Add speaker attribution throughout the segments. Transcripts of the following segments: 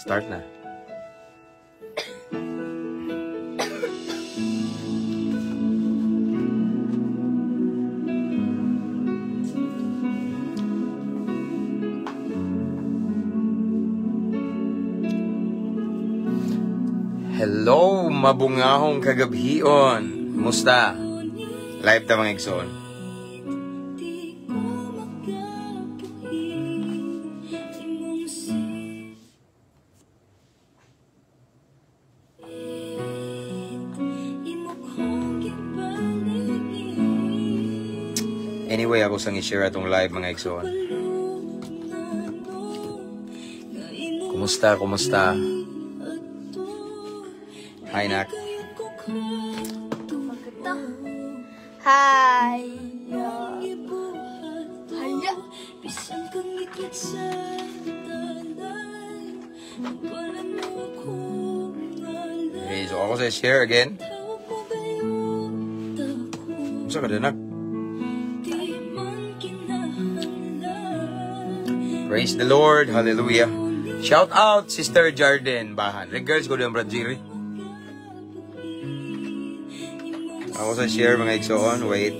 Speaker 1: Start na. Hello, mabungahong kagabhion. Musta? Live ta mga igsoon. Anyway, ako sang i-share atong live mga igsoon. Kumusta? Kumusta? Hi, Nak.
Speaker 2: Hi. Hala.
Speaker 1: Okay, so ako sa share again. Kumusta ka din, Nak? Praise the Lord. Hallelujah. Shout out, Sister Jarden Bahan. Regards ko din, Brad Jerry. Ako sa share mga igsoon. Wait.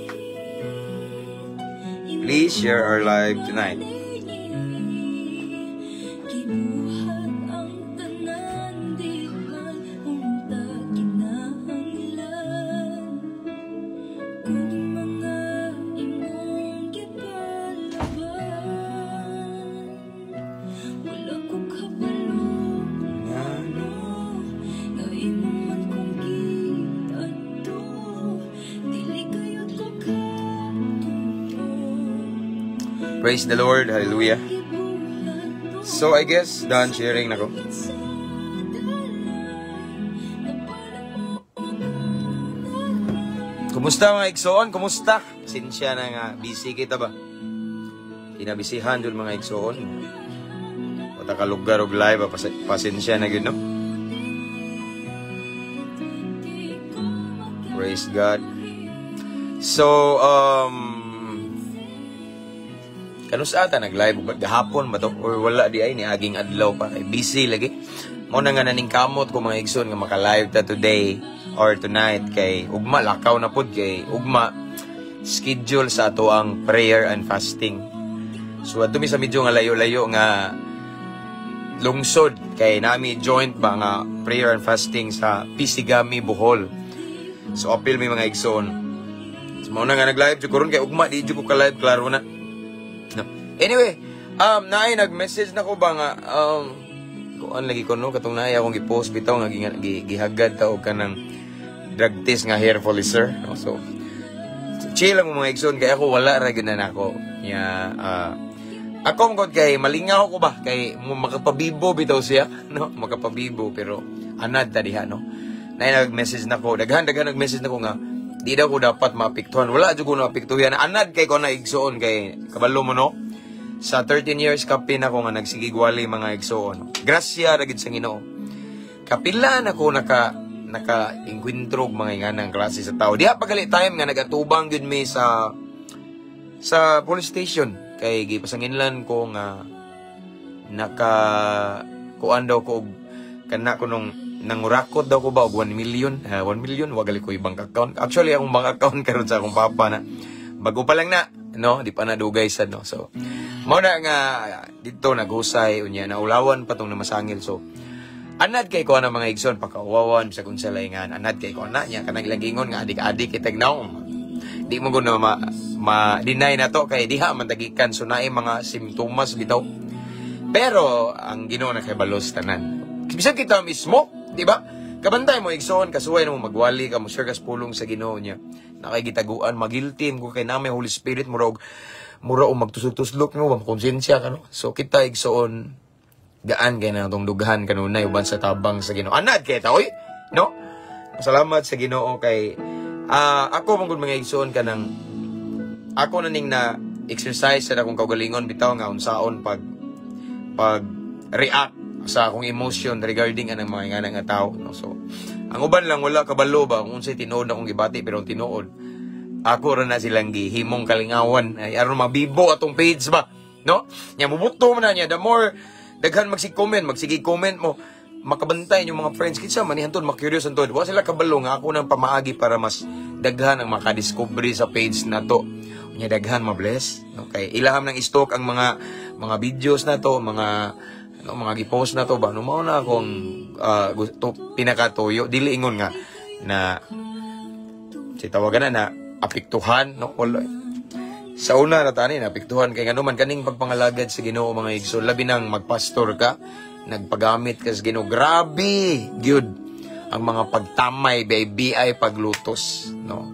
Speaker 1: Please share our live tonight. Praise the Lord. Hallelujah. So, I guess, done sharing na ko. Kumusta mga igsoon? Kumusta? Pasensya na nga. Busy kita ba? Kinabisihan dun mga igsoon. Wata ka lugar og live. Pasensya na yun, no? Praise God. So, kanus ata nag-live gahapon ba to or wala di ay ni aging adlaw pa kay busy lagi. Mo na nga naning kamot ko mga igsoon nga maka-live ta today or tonight kay ugma lakaw na pud kay ugma schedule sa ato ang prayer and fasting. So adto mi sa medyo nga layo-layo nga lungsod kay nami joint ba nga prayer and fasting sa Pisigami, Bohol. So apil mi mga igsoon. So mo na nga nag-live jud karon kay ugma di jud ko ka-live, klaro na. No. Anyway, naay nag-message na ko ba nga kuan lagi ko no katong naay akong gi-post bitaw nga gihagad ta og kanang drug test nga hair follicer, no? So chill lang mga igsoon kay ako wala ra gyud na nako. Nya ako mangod kay malingaw ko ba kay makapabibo bitaw siya, no? Makapabibo pero anad ta diha, no? Naay nag-message na ko, daghan nag-message na ko nga di daw ko dapat maapektuhan. Wala jud ko naapektuhan. Anad kay ko na igsoon kay kabalo mo, no? Sa 13 years kapin ako nga nagsigigwali mga igsoon. Grasya ra gid sa Ginoo. Kapila na ko naka engkwentro og mga inganang klase sa tao. Diha pa gali time nga nagatubang gyud mi sa police station kay gipasanginlan ko nga naka kuan daw ko og kana ko nung nangurakot daw ko ba og 1 million. 1 million wa gali ko bank account. Actually akong bank account karon sa akong papa na bago pa lang na, no, di pa na dugay sad, no. So mao na nga didto naghusay unya naulawan pa tong namasangil. So anad kay ko na mga igsoon pakauwawan sa kung sa laingan. Anad kay ko na niya kanang lagingon nga adik-adik kitag naong. Di mo gud na ma-deny na to kay diha man tagikan so naay mga simptomas bitaw. Pero ang Ginoo na kay balos tanan. Bisan kita mismo, di ba? Kabantay mo igsoon kasuway na mo magwali ka mo share kas pulong sa Ginoo niya. Nakay gitaguan magilty ko kay na may Holy Spirit mura og magtusok-tuslok mo konsensya ka, no. So kita igsoon gaan kay na atong dughan kanunay uban sa tabang sa Ginoo. Anad kay ta oy, no? Salamat sa Ginoo kay ako man gud mga igsoon kanang ako na ning na exercise sa akong kaugalingon bitaw nga unsaon pag react sa akong emotion regarding anang mga ingana nga tao, no? So ang uban lang wala kabalo ba kung unsay tinuod akong gibati pero ang tinuod ako ra na silang gihimong kalingawan ay aron mabibo atong page ba, No? Nya mubuto man na niya, the more daghan magsige comment, magsige comment mo, makabantay yung mga friends kinsa man ni hantod ma-curious hantod. Wa sila kabalo nga ako nang pamaagi para mas daghan ang makadiscover sa page na to. Nya daghan ma-bless, no? Kay ilaham nang stalk ang mga videos na to, mga ano, mga gi-post na to ba, no? Mao na akong gusto, pinakatuyo, dili ingon nga na si tawagan na na apektuhan, no? Wala. Sa una na tani na apektuhan kay ngano man kaning pagpangalagad sa Ginoo, mga igsoon, labi nang magpastor ka, nagpagamit ka sa Ginoo, grabe gyud ang mga pagtamay, BI paglutos, no?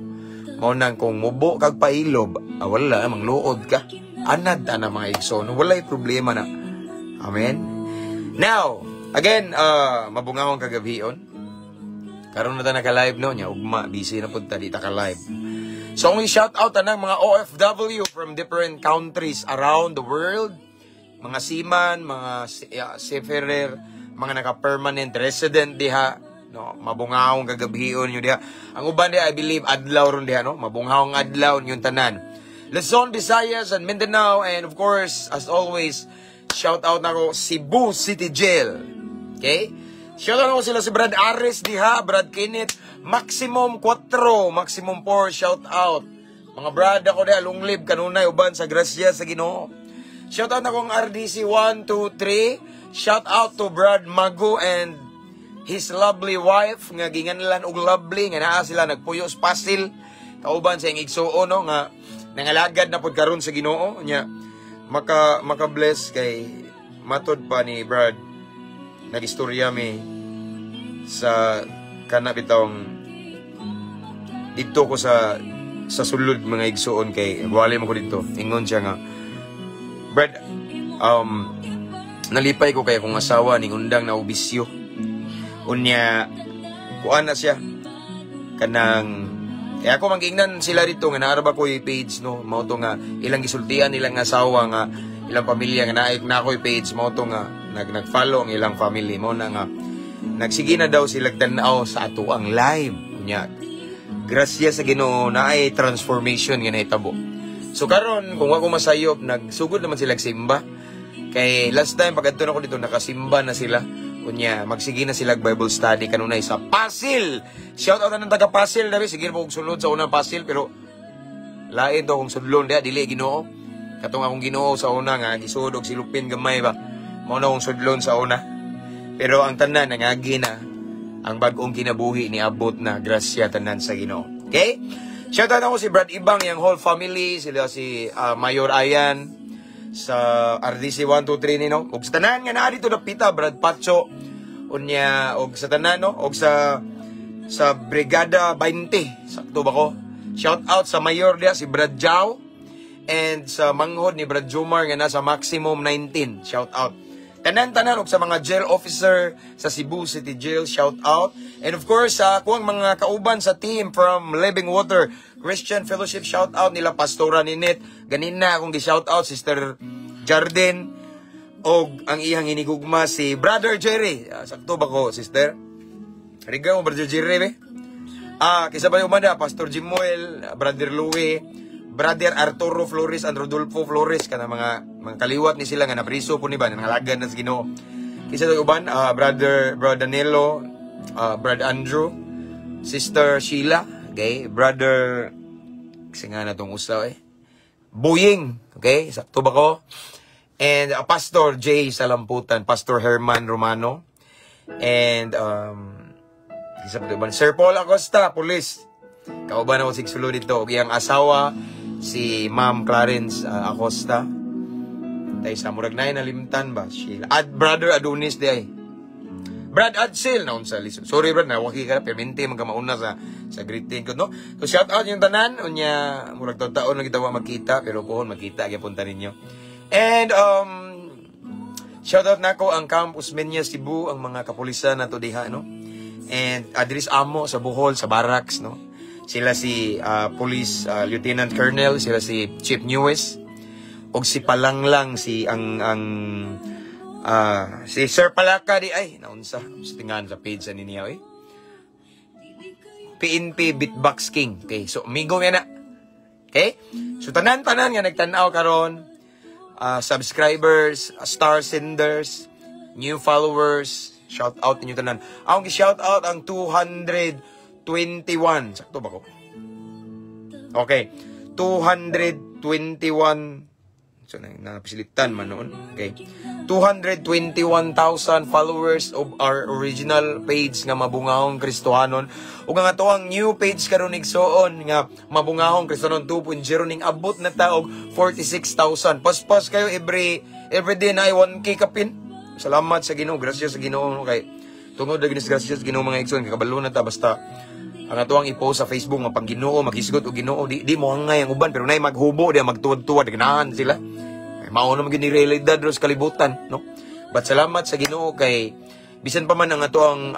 Speaker 1: Mao nang kung mubo kag pailob, ah, wala mangluod ka. Anad ta na, mga igsoon, walay problema na. Amen. Now again, mabungahong kagabhion. Karon na ta naka-live, no? Nya ugma busy na pud ta, di ta ka live. So ang shout out tanang mga OFW from different countries around the world, mga seaman, mga seafarer, mga naka-permanent resident diha, no? Mabungahong kagabhion nyo diha. Ang uban diha, I believe adlaw ron diha, no? Mabungahong adlaw yung tanan. Luzon, Visayas, and Mindanao, and of course, as always, shout out nako Cebu City Jail. Okay? Shout out nako sila si Brad Ares diha, Brad Kenneth, maximum 4, maximum 4, shout out. Mga brad ako diha, long live kanunay uban sa grasya sa Ginoo. Shout out nako ang RDC 1, 2, 3. Shout out to Brad Mago and his lovely wife nga ginganlan og lovely nga naa sila nagpuyo sa Pasil kauban sa iyang igsuon, no, nga nangalagad na pud karon sa Ginoo. Nya maka maka-bless kay matod pa ni Brad, nagistorya mi sa kana bitawng didto ko sa sulod, mga igsuon, kay wali mo ko didto. Ingon siya nga, "Brad, nalipay ko kay akong asawa ning undang na obisyo. Unya kuan na siya kanang eh ako mangingnan sila dito nga naa ra ba ko page, no?" Mao to nga ilang gisultian ilang asawa nga ilang pamilya nga naik na ako'y page, mao to nga nag-follow ang ilang family. Mao na nga nagsige na daw sila tan-aw sa ato ang live. Unya grasya sa Ginoo, naay transformation nga nahitabo. So karon, kung ako masayop, nagsugod naman sila simba kay last time pag adto nako dito, nakasimba na sila. Unya magsige na sila Bible study kanunay sa Pasil. Shout out ng taga Pasil dali. Sige mo og sulod sa unang Pasil, pero lain to kung sudlon diha, dili Ginoo. Katong akong Ginoo sa una nga gisud og silupin gamay ba, mao na akong sudlon sa una. Pero ang tanan nangagi na ang bag-ong kinabuhi, niabot na grasya tanan sa Ginoo. Okay? Shout out ako si Brad Ibang, yung whole family, sila si Mayor Ayan sa RDC 123 ni, no. Ug sa tanan nga naa dito dapita, Brad Pacho unya og sa tanan, no, og sa Brigada 20. Sakto ba ko? Shout out sa Mayor diya, si Brad Jao, and sa manghod ni Brad Jomar nga nasa maximum 19. Shout out. Tanan-tanan og sa mga jail officer sa Cebu City Jail, shout out. And of course, sa akuang mga kauban sa team from Living Water Christian Fellowship, shout out nila Pastora Ninette. Ganina akong gi-shout out Sister Jardin og ang iyang hinigugma si Brother Jerry. Ah, sakto ba ko, sister? Riga mo, Brother Jerry, be? Ah, kisa ba yung umanda, Pastor Jimuel, Brother Louie, Brother Arturo Flores and Rodolfo Flores, kana mga kaliwat ni sila nga napriso po ni ba, nangalagan na sa Ginoo. Kisa sa uban, Brother Brother Danilo, Brother Andrew, Sister Sheila, okay, Brother kasi nga na tong usaw eh. Boying, okay, sakto ba ko? And Pastor Jay Salamputan, Pastor Herman Romano, and isa pa uban, Sir Paul Acosta, police. Kauban ako sigsulo dito. Ug iyang asawa, si Ma'am Clarence Acosta. Tay sa murag na nalimtan ba? Sheila. Ad Brother Adonis di ay. Brad Adsil na unsa lisod. Sorry Brad, nawaki ka permente man ka mauna sa greeting ko, no. So shout out yung tanan. Unya murag taon na kita wa magkita, pero pohon magkita gyapon ta ninyo. And shout out nako ang Camp Osmeña Cebu, ang mga kapulisan nato diha, no. And Adris Amo sa Bohol sa barracks, no. Sila si Police Lieutenant Colonel, sila si Chief Newes og si Palanglang, si ang si Sir Palaka di ay naunsa sa tingan sa page sa niya eh. PNP Beatbox King. Okay, so amigo mi na. Okay? So tanan-tanan nga nagtan-aw karon, subscribers, star senders, new followers. Shout out ninyo tanan. Akong gi-shout out ang 221. Sakto ba ko? Okay. 221. So, napisilitan man noon. Okay. 221,000 followers of our original page nga Mabungahong Kristohanon. Ug ang ato ang new page karon, igsoon, nga Mabungahong Kristohanon 2.0, ning abot na ta og 46,000. Paspas kayo every day na ay 1K kapin. Salamat sa Ginoo, grasya sa Ginoo kay tungod lagi ni grasya sa Ginoo, mga igsoon, kabalo na ta basta ang ato ang i-post sa Facebook nga pang Ginoo, maghisgot og Ginoo, di mo hangay ang uban pero nay maghubo di magtuwad-tuwad, ganahan sila. Ay, mao na man ni realidad ro sa kalibutan, no? But salamat sa Ginoo kay bisan pa man ang ato ang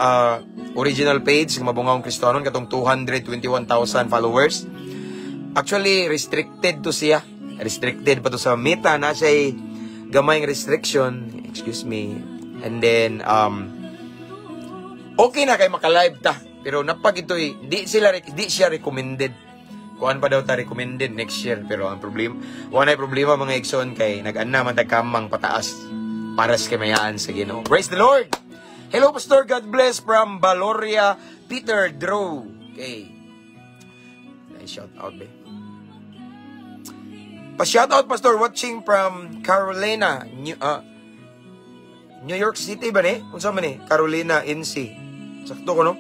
Speaker 1: original page nga Mabungahong Kristohanon, katong 221,000 followers. Actually, restricted to siya. Restricted pa to sa Meta na siya, gamay restriction, excuse me. And then okay na kay maka-live ta. Pero napag ito'y di siya recommended. Kuan pa daw ta recommended next year, pero ang problema, wala na problema, mga igsoon, kay nag-ana man ta kamang pataas para sa kamayaan sa Ginoo. Praise the Lord. Hello, Pastor, God bless from Valoria, Peter Drew. Okay. Nice shout out be. Pa-shout out, Pastor, watching from Carolina, New York City ba ni? Unsa man ni? Carolina, NC. Sakto ko, no?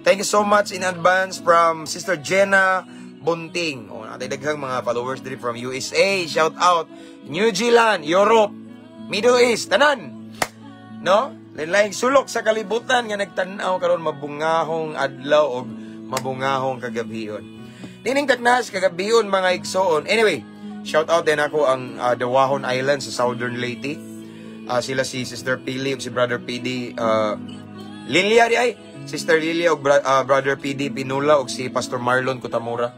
Speaker 1: Thank you so much in advance from Sister Jenna Bunting. O, natay daghang mga followers diri from USA. Shout out. New Zealand, Europe, Middle East, tanan. No? Lain-laing sulok sa kalibutan nga nagtan-aw karon mabungahong adlaw og mabungahong kagabion. Nining taknas kagabion, mga igsoon. Anyway, shout out din ako ang Dawahon Island sa Southern Leyte. Sila si Sister Pili ug si Brother PD Lilia di ay Sister Lilia ug Brother PD Pinula ug si Pastor Marlon Kutamura.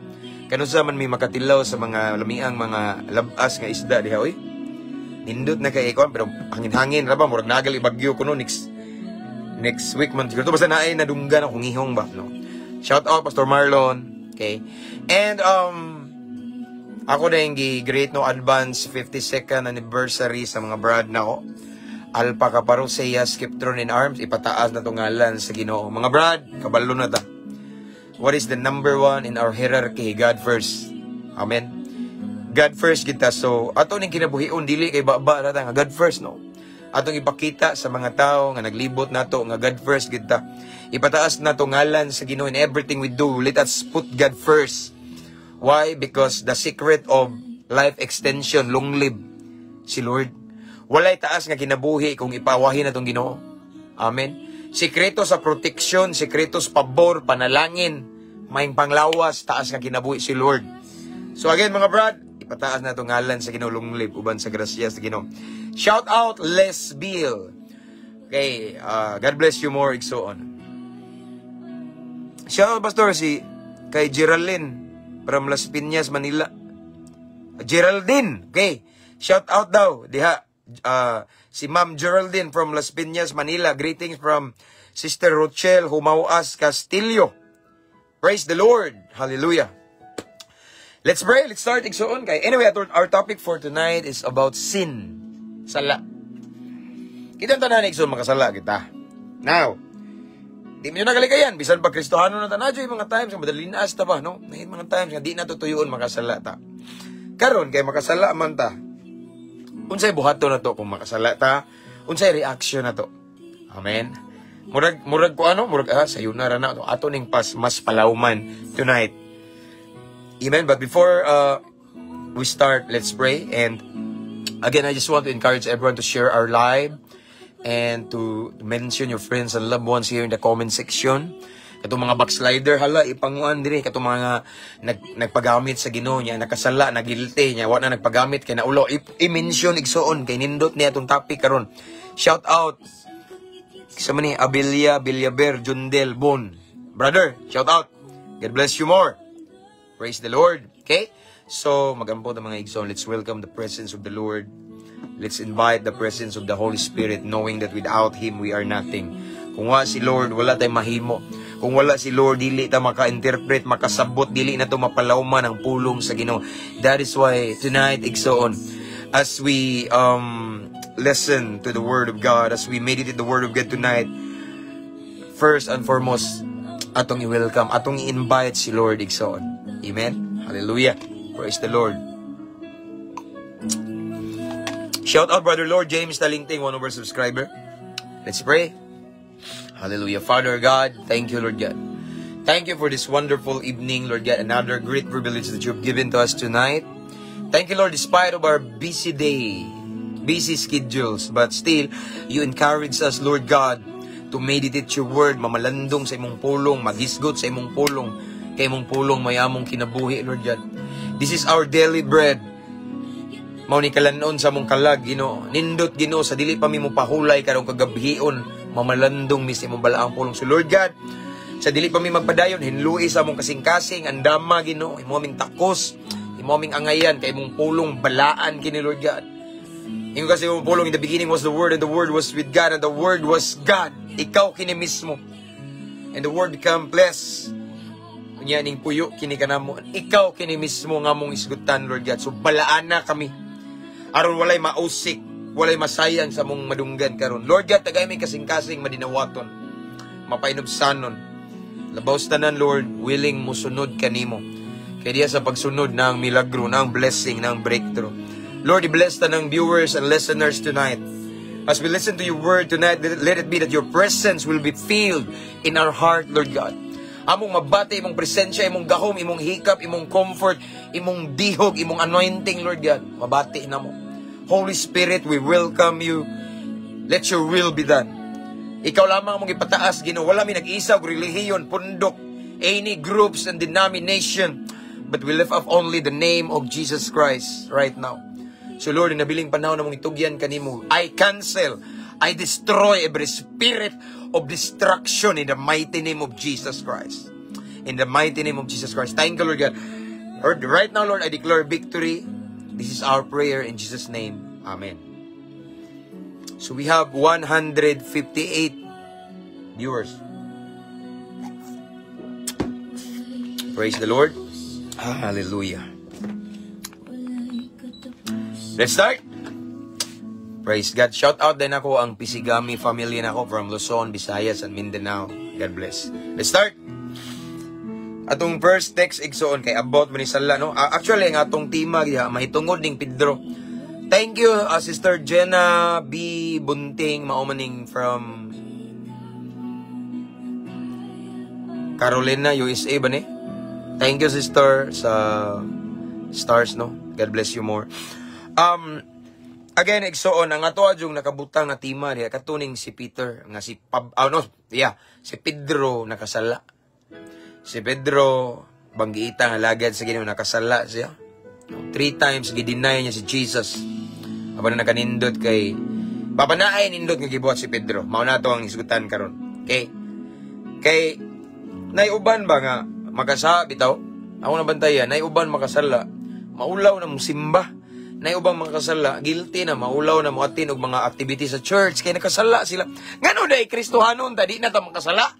Speaker 1: Kanusa man may makatilaw sa mga lamiang mga labas nga isda diha, oy. Nindot na kay ikaw pero hangin-hangin ra ba, murag nagali bagyo kuno next next week man siguro, basta naay nadunggan akong ihong ba, no. Shout out, Pastor Marlon. Okay. And ako na yung gi-greet, no, advance 52nd anniversary sa mga brad na ko. Alpha Kaparo Seiya Skiptron in Arms, ipataas na ngalan sa Ginoo. Mga brad, kabalo na ta. What is the number one in our hierarchy? God first. Amen. God first kita. So, ato ning kinabuhion dili kay baba na ta nga God first, no. Atong ipakita sa mga tao nga naglibot nato nga God first kita. Ipataas nato ngalan sa Ginoo in everything we do. Let us put God first. Why? Because the secret of life extension, long live, si Lord. Walay taas nga kinabuhi kung ipawahin natong Ginoo. Amen. Sikreto sa protection, sikreto sa pabor, panalangin, maing panglawas, taas nga kinabuhi si Lord. So again, mga brad, ipataas na itong ngalan sa Ginoo, long live uban sa grasya sa Ginoo. Shout out Les Bill. Okay, God bless you more, igsoon. Shout out, Pastor, si kay Geraldine from Las Piñas, Manila. Geraldine, okay. Shout out daw diha si Ma'am Geraldine from Las Piñas, Manila. Greetings from Sister Rochelle Humauas Castillo. Praise the Lord. Hallelujah. Let's pray. Let's start, igsoon kay. Anyway, our topic for tonight is about sin. Sala. Kita tanan, igsoon, makasala kita. Now, di mo nagalikayan. Bisan pa Kristohano na tanan, yung mga times nga madalinas ta ba, no? May mga times nga di na tutuyon makasala ta. Karon kay makasala man ta. Unsay buhaton na to kung makasala ta? Unsay reaction na to? Amen. Murag ko ano, murag sayo na ra na to. Ato ning pas mas palawman tonight. Amen. But before we start, let's pray. And again, I just want to encourage everyone to share our live and to mention your friends and loved ones here in the comment section. Katong mga backslider, hala, ipanguan diri katong mga nagpagamit sa Ginoo niya, nakasala, nagilty niya, wa na nagpagamit kay naulo, i-mention, igsoon, kay nindot niya atong topic karon. Shout out sa man ni Abilia Villaber Jundel Bon. Brother, shout out. God bless you more. Praise the Lord. Okay? So, magampo ta, mga igsoon. Let's welcome the presence of the Lord. Let's invite the presence of the Holy Spirit, knowing that without Him, we are nothing. Kung wala si Lord, wala tayong mahimo. Kung wala si Lord, dili ta maka-interpret, makasabot, dili na to mapalawman ang pulong sa Ginoo. That is why tonight, igsoon, As we listen to the Word of God, as we meditate the Word of God tonight, first and foremost, atong i-welcome, atong i-invite si Lord, igsoon. Amen? Hallelujah. Praise the Lord. Shout out, Brother Lord James Talingting, one of our subscriber. Let's pray. Hallelujah. Father God, thank you, Lord God. Thank you for this wonderful evening, Lord God. Another great privilege that you've given to us tonight. Thank you, Lord, despite of our busy day, busy schedules, but still, you encourage us, Lord God, to meditate your word, mamalandong sa imong pulong, maghisgot sa imong pulong, kay imong pulong may among kinabuhi, Lord God. This is our daily bread. Mao ni kalan-on sa among kalag, Ginoo. Nindot, Ginoo, sa dili pa mi mo pahulay karong kagabhion, mamalandong mi sa imong balaang pulong. So Lord God, sa dili pa mi magpadayon, hinlui sa among kasing-kasing, andama, Ginoo, imo aming takos, imo aming angayan kay imong pulong balaan kini, Lord God. Ingon kasi imong pulong, "In the beginning was the Word, and the Word was with God, and the Word was God." Ikaw kini mismo. And the Word become flesh. Unya ning puyo kini kanamo. Ikaw kini mismo nga among isgutan, Lord God. So balaan na kami. Aron walay mausik, walay masayang sa among madunggan karon. Lord God, tagay may kasing-kasing madinawaton, mapainubsanon. Labaw sa tanan, Lord, willing musunod kanimo. Kay diya sa pagsunod ng milagro, ng blessing, ng breakthrough. Lord, i-bless tanang viewers and listeners tonight. As we listen to your word tonight, let it be that your presence will be filled in our heart, Lord God. Among mabati imong presensya, imong gahom, imong hikap, imong comfort, imong dihog, imong anointing, Lord God. Mabati namo. Holy Spirit, we welcome you. Let your will be done. Ikaw lamang among ipataas, Ginoo. Wala mi nag-isa og relihiyon, pundok, any groups and denomination. But we lift up only the name of Jesus Christ right now. So Lord, in nabiling panahon namong itugyan kanimo, I cancel, I destroy every spirit of destruction in the mighty name of Jesus Christ. In the mighty name of Jesus Christ. Thank you, Lord God. Lord, right now, Lord, I declare victory. This is our prayer in Jesus' name. Amen. So we have 158 viewers. Praise the Lord. Hallelujah. Let's start. Praise God. Shout out din ako ang Pisigami family nako from Luzon, Visayas, and Mindanao. God bless. Let's start. Atong first text, igsoon, kay about man ni sala, no? Actually, ang atong tema diha mahitungod ning Pedro. Thank you, Sister Jenna B. Bunting, mao maning from Carolina, USA ba ni? Thank you, sister, sa stars, no? God bless you more. Again, igsoon, ang ato adyong nakabutang nga tema diha katuning si Peter nga si Pab, oh, no, yeah, si Pedro nakasala. Si Pedro banggiita nga lagad sa Ginoo, nakasala siya. Three times gi-deny niya si Jesus. Apan na nakanindot kay papanaay nindot nga gibuhat si Pedro. Mao na to ang hisgutan karon. Okay? Kay naiuban ba nga makasa bitaw? Ako nabantayan, naiuban makasala, maulaw na mo simba. Naiubang makasala, guilty na, maulaw na moatin og mga activity sa church kay nakasala sila. Ngano day Kristohanon ta di na ta makasala?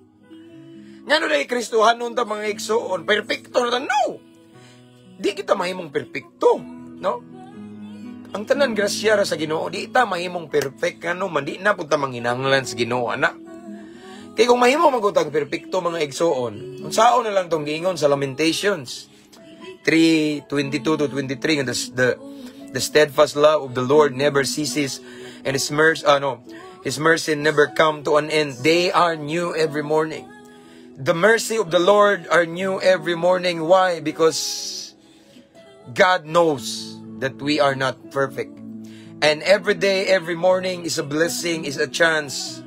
Speaker 1: Ngano day Kristohanon ta, mga igsoon, perpekto na ta? No. Di kita mahimong perpekto, no? Ang tanan grasya ra sa Ginoo, di ta mahimong perfect ngano man di na pud ta manginahanglan sa Ginoo ana. Kay kung mahimo man gud tag perpekto, mga igsoon, unsaon na lang tong giingon sa Lamentations 3:22 to 23 nga the steadfast love of the Lord never ceases and his mercy, no, his mercy never come to an end. They are new every morning. The mercy of the Lord are new every morning. Why? Because God knows that we are not perfect. And every day, every morning is a blessing, is a chance,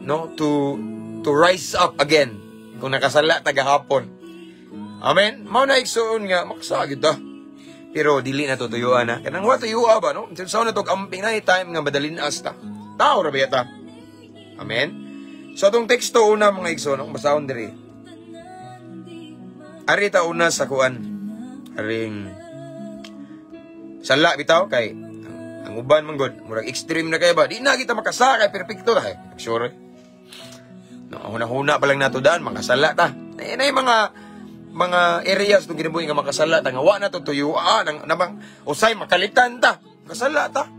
Speaker 1: no, to rise up again. Kung nakasala tagahapon. Amen. Mao na, igsoon, nga makasagid ta. Pero dili na to tuyuan na. Kanang wa tuyua ba, no? Sa na tog amping na time nga madalin asta. Tao ra ba ta? Amen. So atong teksto una, mga igsoon, akong basahon diri. Ari ta una sa kuan. Aring sala bitaw kay ang uban man gud murag extreme na kay ba, di na kita makasala kay perpekto ta kay. Sure. No, huna-huna pa lang nato daan makasala ta. Na mga mga areas itong kinabuhi nga makasala ta nga wa na to tuyua nang namang usay makalitan ta, kasala ta.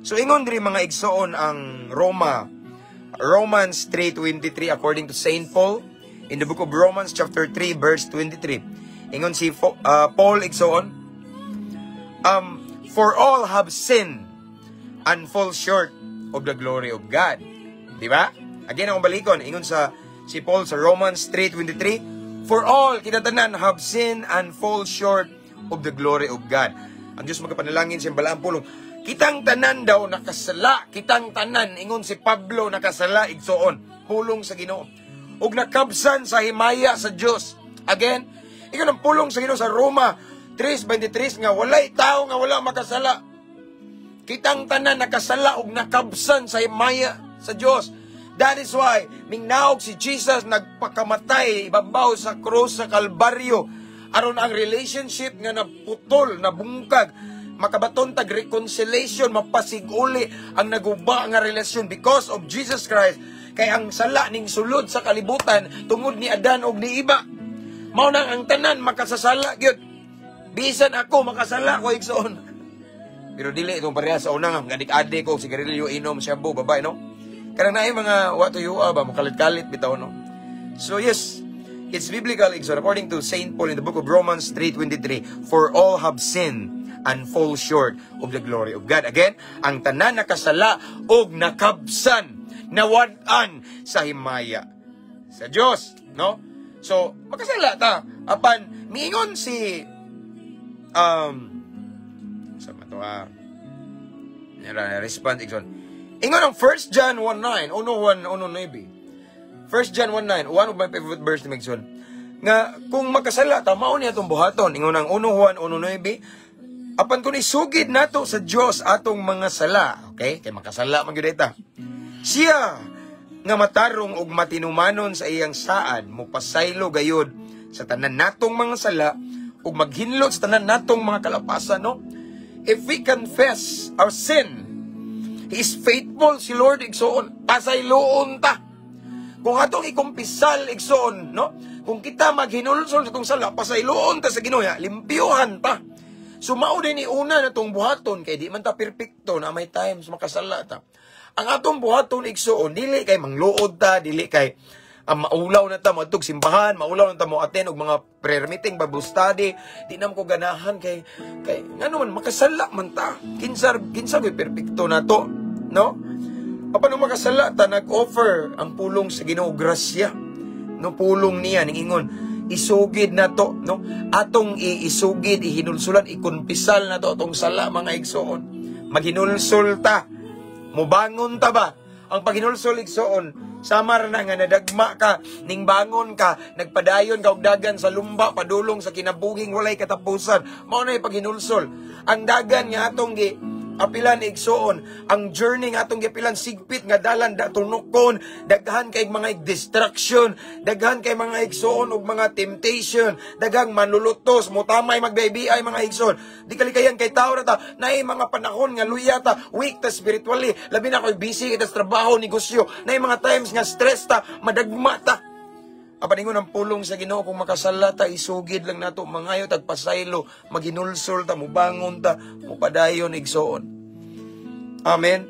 Speaker 1: So ingon diri, mga igsoon, ang Romans 3:23, according to Saint Paul in the book of Romans chapter 3 verse 23. Ingon si Paul, igsoon, "For all have sinned and fall short of the glory of God." Di ba? Again, akong balikon, ingon sa si Paul sa Romans 3:23, "For all," kita tanan, "have sinned and fall short of the glory of God." Ang Diyos magapanalangin sa balaang pulong. Kitang tanan daw nakasala, kitang tanan, ingon si Pablo, nakasala, igsoon, pulong sa Ginoo. Ug nakabsan sa himaya sa Dios. Again, ingon ang pulong sa Ginoo sa Roma 3:23 nga walay tao nga wala makasala. Kitang tanan nakasala ug nakabsan sa himaya sa Dios. That is why mingnaog si Jesus, nagpakamatay ibabaw sa krus sa Kalbaryo aron ang relationship nga naputol, nabungkag, makabaton tag reconciliation, mapasiguli ang naguba nga relasyon because of Jesus Christ. Kay ang sala ning sulod sa kalibutan tungod ni Adan og ni Eva. Mao nang ang tanan makasasala gyud. Bisan ako, makasala ko, igsoon. Pero dili itong pareha sa una nga adik-adik ko, sigarilyo, inom, shabu, babae, no? Kanang naay mga wa tuyo ba, makalit-kalit bitaw, no? So yes, it's biblical, igsoon, according to Saint Paul in the book of Romans 3:23, "For all have sinned and fall short of the glory of God." Again, ang tanan nakasala og nakabsan, nawad-an sa himaya sa Dios, no? So, makasala ta. Apan miingon si sa mato ah nila response, igsoon. Ingon ang 1 John 1:9, 1 1 1 9. 1 John 1:9, one of my favorite verse ni igsoon. Nga kung makasala ta, mao niya atong buhaton. Ingon ang 1 Juan 1:9, apan kung isugid nato sa Dios atong mga sala, okay? Kay makasala man gyud ta. Siya nga matarong ug matinumanon sa iyang saad, mopasaylo gayud sa tanan natong mga sala ug maghinlot sa tanan natong mga kalapasan, no? If we confess our sin, He is faithful, si Lord, igsoon. Pasayloon ta. Kung atong ikumpisal, igsoon, no? Kung kita maghinulsol sa atong sala, pasayloon ta sa Ginoo, limpyuhan ta. So mao din ni una na tong buhaton kay di man ta perpekto na may times makasala ta. Ang atong buhaton, igsoon, dili kay mangluod ta, dili kay ang maulaw na ta moadtog simbahan, maulaw na ta mo attend og mga prayer meeting, Bible study, di na ko ganahan kay ngano man makasala man ta. Kinsa kinsa ko'y perpekto na to, no? Apan nung makasala ta, nag-offer ang pulong sa Ginoo grasya. No, pulong niya ningingon, isugid na to, no? Atong iisugid, ihinulsulan, ikumpisal na to atong sala, mga igsoon. Maghinulsol ta. Mubangon ta ba? Ang paghinulsol, igsoon, samar na nga nadagma ka, ning bangon ka, nagpadayon ka og dagan sa lumba, padulong sa kinabuhing walay katapusan. Mao na paghinulsol. Ang dagan nga atong gi apilan, igsoon, ang journey nga atong giapilan, sigpit nga dalan, datunokon, daghan kay mga distraction, daghan kay mga, igsoon, og mga temptation, daghang manlulutos, motamay magbaybi mga igsoon. Di kalikayan kay tao ra ta, naay mga panahon nga luya ta, weak ta spiritually, labi na koy busy kita sa trabaho, negosyo, naay mga times nga stress ta, madagma ta. Apan ingon ang pulong sa Ginoo, kung makasala ta, isugid lang nato, mangayo tag pasaylo, maghinulsol ta, mubangon ta, mupadayon, igsoon. Amen.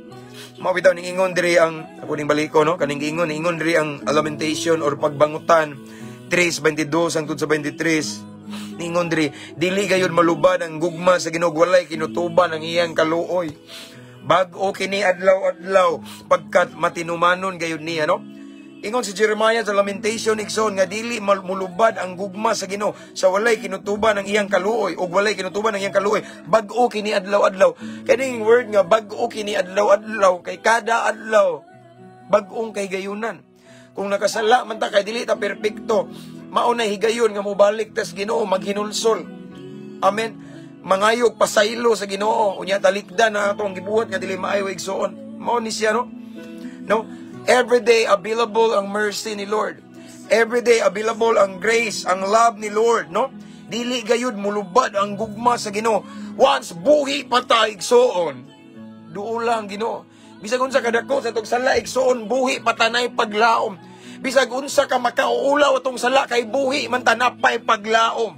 Speaker 1: Mao bitaw ning ingon diri ang ako ning baliko, no, kaning ingon ingon diri ang Lamentation or Pagbangutan 3:22 hangtod sa 23. Ningon diri, "Dili gayud malubad ang gugma sa Ginoo, walay kinutuban ang iyang kaluoy. Bag-o kini adlaw-adlaw pagkat matinumanon gayud niya," no? Ingon si Jeremiah sa Lamentation, igsoon, nga dili mulubad ang gugma sa Ginoo sa walay kinutuban ang iyang kaluoy ug walay kinutuban ang iyang kaluoy. Bag-o kini adlaw-adlaw. Kaning word nga bag-o kini adlaw-adlaw, kay kada adlaw bag-ong kay gayunan. Kung nakasala man ta, kay dili ta perpekto, mao na higayon nga mobalik tas Ginoo, maghinulsol. Amen. Mangayog pasaylo sa Ginoo, unya talikdan na atong gibuhat nga dili maayo, igsoon. Mao ni siya, no? No? Every day available ang mercy ni Lord. Every day available ang grace, ang love ni Lord, no? Dili gayud mulubad ang gugma sa Ginoo. Once buhi pa ta, igsoon, duol lang Ginoo. Bisag unsa kadako sa atong sala, igsoon, buhi pa ta, nay paglaom. Bisag unsa ka makauulaw atong sala kay buhi man ta, napay paglaom.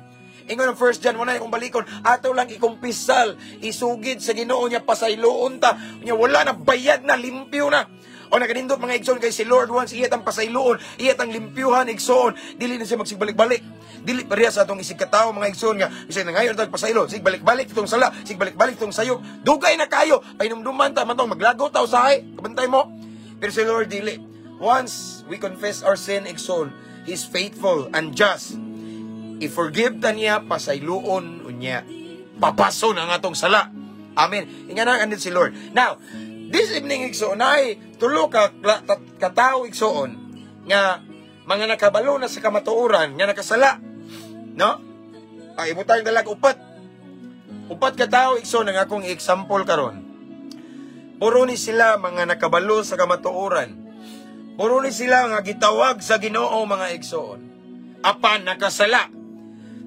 Speaker 1: Ingon ang 1 John 1 kung balikon, ato lang ikumpisal, isugid sa Ginoo niya, pasayloon ta. Nya wala na, bayad na, limpyo na. O nakanindot, mga igsoon, kay si Lord, once iya tang pasayloon, iya tang limpyuhan, igsoon, dili na siya magsigbalik-balik. Dili pareha sa atong isig katawo, mga igsoon, nga bisag na ngayon tag pasaylo, sig balik-balik itong sala, sig balik-balik itong sayop, dugay na kayo, painumduman ta man tong maglago ta usahay, kabantay mo. Pero si Lord dili. Once we confess our sin, igsoon, He is faithful and just. I-forgive ta niya, pasayloon unya. Papaso na ang atong sala. Amen. Inga na andit si Lord. Now, this evening, igsoon, ay tulo ka katao, igsoon, nga mga nakabalo na sa kamatuoran nga nakasala. No? Ay ibutang dalag upat. Upat ka tao, igsoon, ang akong example karon. Puro ni sila mga nakabalo sa kamatuoran. Puro ni sila nga gitawag sa Ginoo, mga igsoon. Apan nakasala.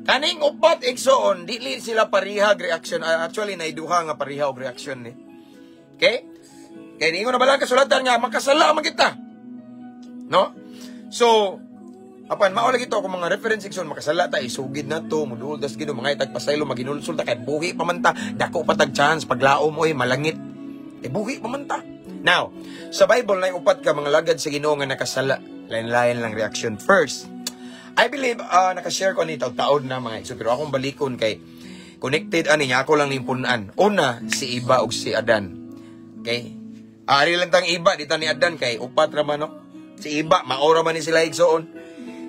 Speaker 1: Kaning upat, igsoon, dili sila parihag reaction. Actually, naiduha nga pariha og reaction ni. Okay? Kaya niingon na balang kasulatan nga makasala man kita. No? So, apan mao lagi to akong mga reference, igsoon, makasala ta, isugid na to, muduol tas Ginoo, mga itag pasaylo, maginulsol ta kay buhi pa man ta, dako pa tag chance paglaom oy malangit. Eh buhi pa man ta. Now, sa Bible na upat ka mga lagad sa Ginoo nga nakasala. Lain-lain lang reaction. First, I believe nakashare ko ni taud-taod na, mga igsoon, pero akong balikon kay connected ani niya, ako lang ning punan. Una, si Iba ug si Adan. Okay? Ari lang tang Iba dito ni Adan kay upat ra man, no. Si Iba maora man ni sila, igsoon.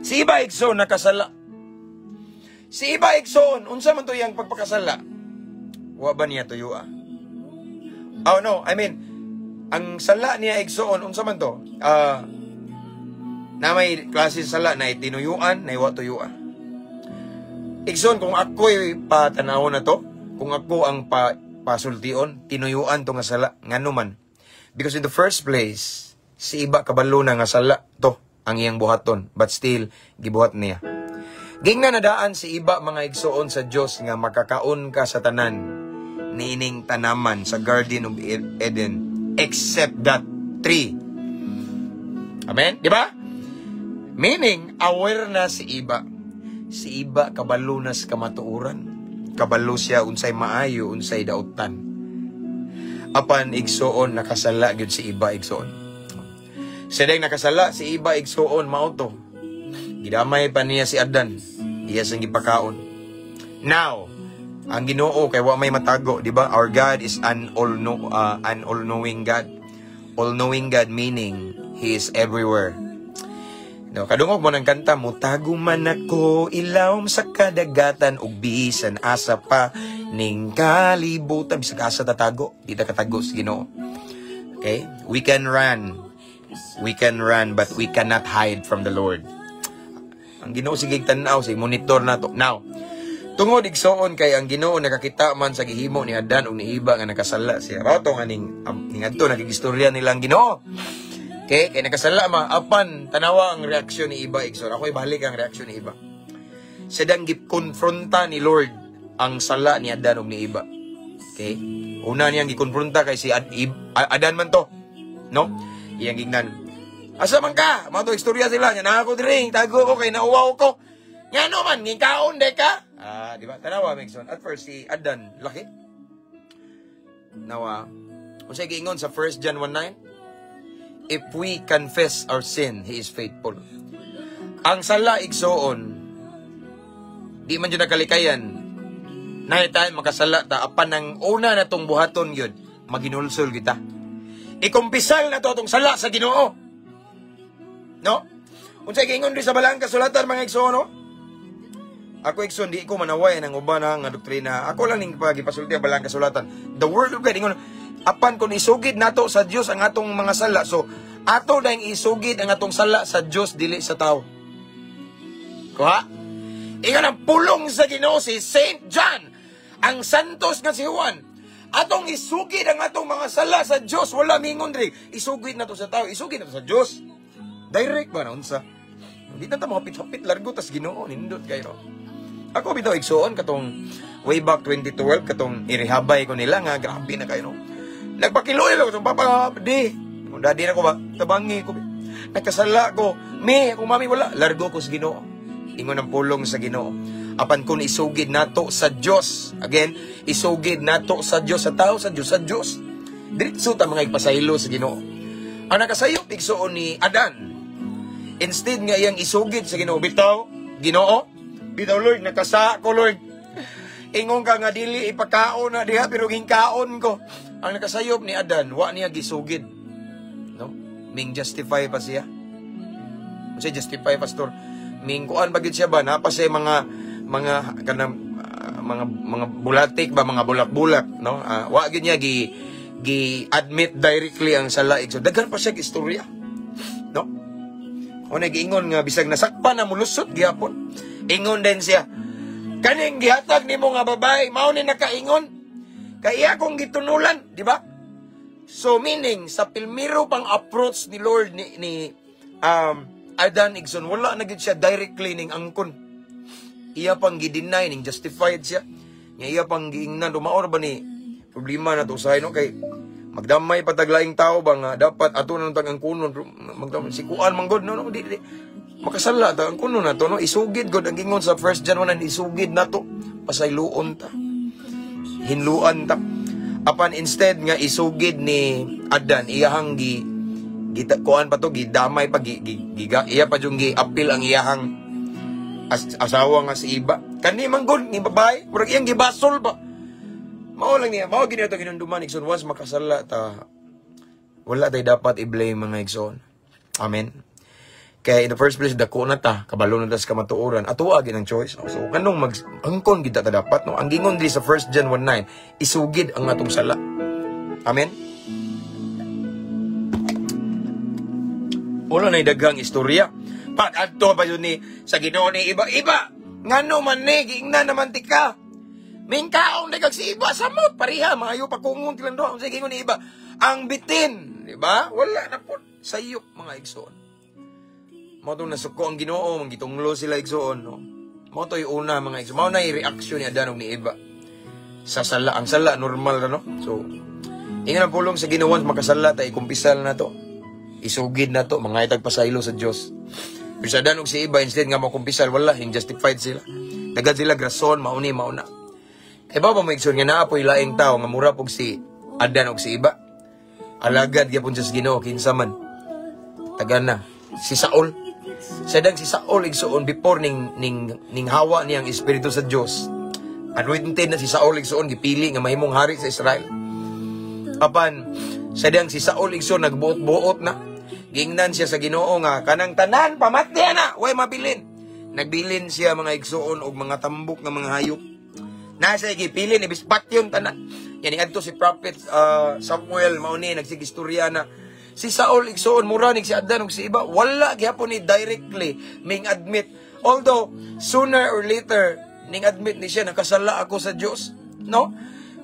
Speaker 1: Si Iba, igsoon, nakasala. Si Iba, igsoon, unsa man to iyang pagpakasala? Wa ba niya tuyoa? Oh no, I mean, ang sala niya, igsoon, unsa man to? Na may klase sa sala na itinuyuan, na iwa tuyuan. Igsoon, kung ako'y patanawon na to, kung ako ang pasultion, tinuyuan to nga sala, ngano man? Because in the first place, si Iba kabalo na nga sala to ang iyang buhaton, but still, gibuhat niya. Gingna nadaan si Iba, mga igsoon, sa Dios nga makakaon ka sa tanan niining tanaman sa Garden of Eden except that tree. Amen? Di ba? Meaning, aware na si Iba. Si Iba kabalo na sa kamatuoran. Kabalo siya unsay maayo, unsay dautan. Apan igsoon, nakasala gyud si Iba, igsoon. Sa nakasala si Iba, igsoon, mao to. Gidamay pa niya si Adan. Iya siyang gipakaon. Now, ang Ginoo kay wa may matago, di ba? Our God is an all-knowing God. All-knowing God meaning He is everywhere. No, kadungog mo ng kanta, "Mutago man ako ilawom sa kadagatan ug bisan asa pa ning kalibutan," bisag asa tatago, di ta katago sa Ginoo. Okay? We can run. We can run but we cannot hide from the Lord. Ang Ginoo sige tan-aw, sige monitor nato. Now, tungod, igsoon, kay ang Ginoo nakakita man sa gihimo ni Adan ug ni Iba nga nakasala siya. Mao to nga ning adto nakigistorya nila ang Ginoo. Okay, kay nakasala ma, apan tanawa ang reaksyon ni Iba, igsoon. Ako ibalik ang reaksyon ni Iba. Sedang gikonfronta ni Lord ang sala ni Adan ug ni Iba. Okay? Una niyang gikonfronta kay si Adan man to. No? Iyang gingnan. "Asa man ka?" Mao to istorya sila. "Nya na ako diri, tago ko kay nauwaw ko." "Ngano man ngikaon de ka?" Ah, di ba? Tanawa, igsoon. At first si Adan laki. Nawa. Unsay giingon sa 1 John 1:9? If we confess our sin, He is faithful. Ang sala, igsoon, di man jud nakalikayan. Nay tayo makasala ta, apan ang una na tong buhaton yun, maginulsol kita. Ikumpisal na to atong sala sa Ginoo. No? Unsay giingon diri sa balang kasulatan, mga igsoon, no? Ako, igsoon, di ko manaway ng uban na nga doktrina. Ako lang ning pagipasulti ang balang kasulatan. The word of God ingon, apan kung isugid nato sa Dios ang atong mga sala. So, ato na isugid ang atong sala sa Dios, dili sa tao. Kuha? Ingon ang pulong sa Ginoo si Saint John, ang santos nga si Juan. Atong isugid ang atong mga sala sa Dios, wala mingon diri. Isugid nato sa tao, isugid nato sa Dios. Direct ba na unsa? Hindi na ta mga hapit-hapit largo tas Ginoo nindot kayo. Ako bitaw, igsuon, katong way back 2012, katong irihabay ko nila nga grabe na kayo, no. Nagpakiloy lang ko papa di. Kung daddy na ko ba, tabangi ko. Nakasala ko. Me, akong mami wala. Largo ko sa Ginoo. Ingon ang pulong sa Ginoo. Apan kung isugid nato sa Dios, again, isugid nato sa Dios, sa tao, sa Dios, sa Dios. Diretso ta mga ipasaylo sa Ginoo. Ang nakasayop, igsuon, ni Adan, instead nga iyang isugid sa Ginoo, bitaw, Ginoo, bitaw Lord, nakasa ko, Lord. Ingon ka nga dili ipakaon na diha pero gingkaon ko. Ang nakasayop ni Adan, wa niya gisugid. No? Ming justify pa siya. Unsay justify, pastor? Ming kuan ba gyud siya ba? Napa siya mga kanang mga bulatik ba, mga bulak-bulak, no? Wa gyud niya gi gi admit directly ang sala. So daghan pa siya istorya. No? O giingon nga bisag nasakpan na, mulusot gihapon. Ingon din siya. Kaning gihatag nimo nga babae, mao ni nakaingon. Kay iya akong gitunulan, di ba? So meaning sa pilmiro pang approach ni Lord ni Adan, igsoon, wala na gid siya directly ning angkon. Iya pang gi-deny, ning justified siya. Nga iya pang giingnan, dumaor ba ni problema na to usahay, no, kay magdamay pataglaing tao ba nga dapat ato na tang angkunon, magdamay si kuan man gud, no, no, di, di makasala ta, angkunon na to, no, isugid god. Ang gingon sa 1 John 1, isugid na to, pasayloon ta, hinluan ta. Apan instead nga isugid ni Adan, iyahang gi gita kuan pa to, gidamay pa, gi, gi, giga, iya pa yung gi apil ang iyahang asawa nga si Iba. Kani man gud ni babae, murag iyang gibasol ba. Mao lang niya, mao gini ato ginunduman, igsoon, once makasala ta, wala tay dapat i-blame, mga igsoon. Amen. Kaya in the first place, dako na ta, kabalo na ta sa kamatuoran, ato agi ng choice. So, kanong mag angkon gid ta dapat, no? Ang gingon diri sa 1 John 1:9, isugid ang atong sala. Amen. Wala na daghang istorya. Pag adto pa yun ni sa Ginoo ni iba iba. Ngano man ni giingnan naman tika. Mingkaong na kag si iba samot pareha maayo pa kungon tilang duha. Unsay gingon ni iba? Ang bitin, di ba? Wala na po sayop, mga igsoon. Mao tong nasuko ang Ginoo, manggitunglo sila, igsoon, no. Mao to'y una, mga igsoon. Mao na reaction ni Adan ug ni Eva sa sala. Ang sala normal ra, no. So ingon ang pulong sa Ginoo, makasala ta, ikumpisal na to. Isugid na to, mga itag pasaylo sa Dios. Pero sa Adan ug si Eva, instead nga makumpisal, wala, justified sila. Daghan sila grason, mauni, mauna. Kay ba mo, igsoon, nga naa po'y laing tao nga mura pog si Adan ug si Eva. Alagad gyapon siya sa Ginoo kinsa man. Tagan na si Saul. Sa dang si Saul, igsoon, before ning hawa niyang espiritu sa Dios. Anointed na si Saul, igsoon, gipili nga mahimong hari sa Israel. Apan sa dang si Saul, igsoon, nagbuot-buot na. Giingnan siya sa Ginoo nga kanang tanan pamatya na, way mabilin. Nagbilin siya, mga igsoon, og mga tambok nga mga hayop. Nasa gipilin ibis patyon tanan. Yani adto si Prophet Samuel, mao ni nagsigistorya na si Saul, igsoon, mura nig si Adan ug si Iba, wala gihapon ni directly ming admit. Although sooner or later ning admit ni siya, nakasala ako sa Dios, no?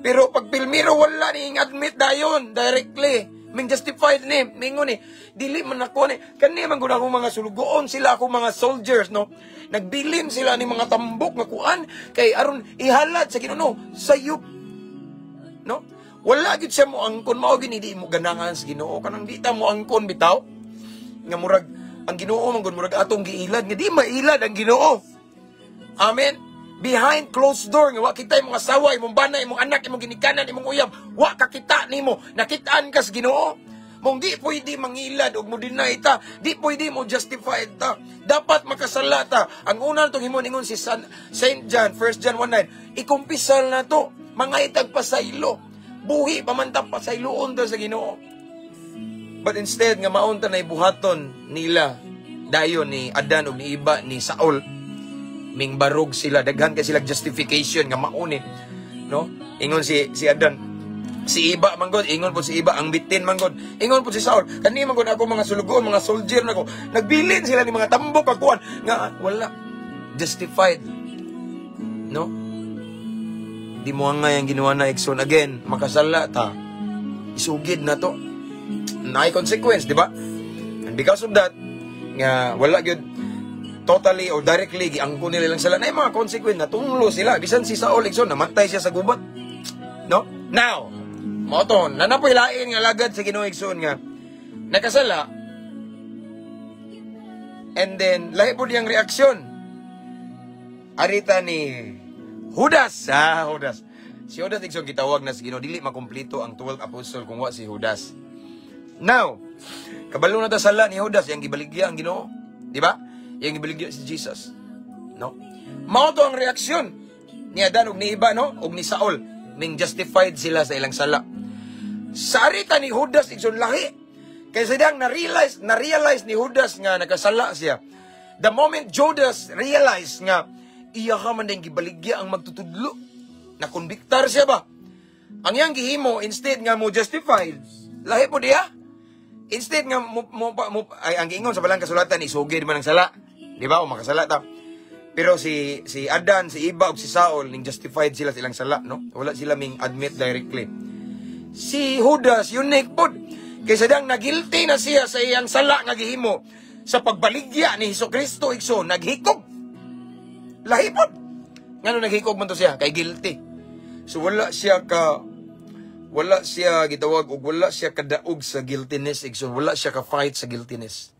Speaker 1: Pero pag pilmiro wala ning admit dayon directly. Ming justified ni, mingon ni, dili man ako ni, kani man gud akong mga sulugoon sila, akong mga soldiers, no? Nagbilin sila ni mga tambok nga kuan kay aron ihalad sa Ginoo, no? Sayop. No? Wala gid siya mo angkon, mao gini di mo ganahan sa Ginoo, kanang di ta mo angkon bitaw. Nga murag ang Ginoo man gud murag atong giilad, nga di mailad ang Ginoo. Amen. Behind closed door nga wa kita imong asawa, imong bana, imong anak, imong ginikanan, imong uyab, wa ka kita nimo, nakitaan ka sa Ginoo. Mong di pwede mangilad og mo deny ta, di pwede mo justify ta. Dapat makasala ta. Ang una tong himon, ingon si Saint John, 1 John 1:9, ikumpisal na to, mga itag pasaylo. Buhi pa man ta, pasayloon ta sa Ginoo. But instead nga maunta na ibuhaton nila dayon ni Adan og ni Iba ni Saul, ming barog sila, daghan kay sila justification nga mauni, no? Ingon si Adan, si Iba man gud, ingon po si Iba ang bitin man gud, ingon po si Saul, kani man gud ako mga sulugoon, mga soldier nako, nagbilin sila ni mga tambok akuan nga wala justified, no? Di mo nga yung ginawa na, igsoon. Again, makasala ta, isugid na to, naay consequence, di ba? And because of that nga wala gyud totally or directly giangkon nila lang sila, na mga consequence, natunglo sila. Bisan si Saul, igsoon, namatay siya sa gubat, no? Now mao to, nanapoy lain nga alagad sa Ginoo, igsoon, nga nakasala. And then, lahi po diyang reaksyon. Arita ni Judas. Ah, Judas. Si Judas, igsoon, gitawag na sa Ginoo. Dili makumplito ang 12 apostle kung wa si Judas. Now, kabalo na ta sala ni Judas, yang gibaligya ang Ginoo. Di ba? Yang gibaligya si Jesus. No? Mao to ang reaksyon ni Adan ug ni Iba, no? Ug ni Saul. Ning justified sila sa ilang sala. Sa arita ni Judas, igsoon, lahi. Kay sa diyang na-realize ni Judas nga nakasala siya. The moment Judas realized nga iya ka man din gibaligya ang magtutudlo, nakonbiktar siya ba? Ang iyang gihimo, instead nga mo justified, lahi po diya. Instead nga mo ay, ang giingon sa balang kasulatan, isugid man ang sala. Di ba? O makasala ta. Pero si Adan, si Iba ug si Saul, ning justified sila sa ilang sala, no? Wala sila ming admit directly. Si Judas, unique pod. Kaysa dang nagilty na siya sa iyang sala nga gihimo sa pagbaligya ni Hesus Kristo, igsoon, naghikog. Lahi pod. Ngano naghikog man to siya? Kay guilty. So wala siya gitawag og wala siya kadaog sa guiltiness, igsoon. Wala siya ka fight sa guiltiness.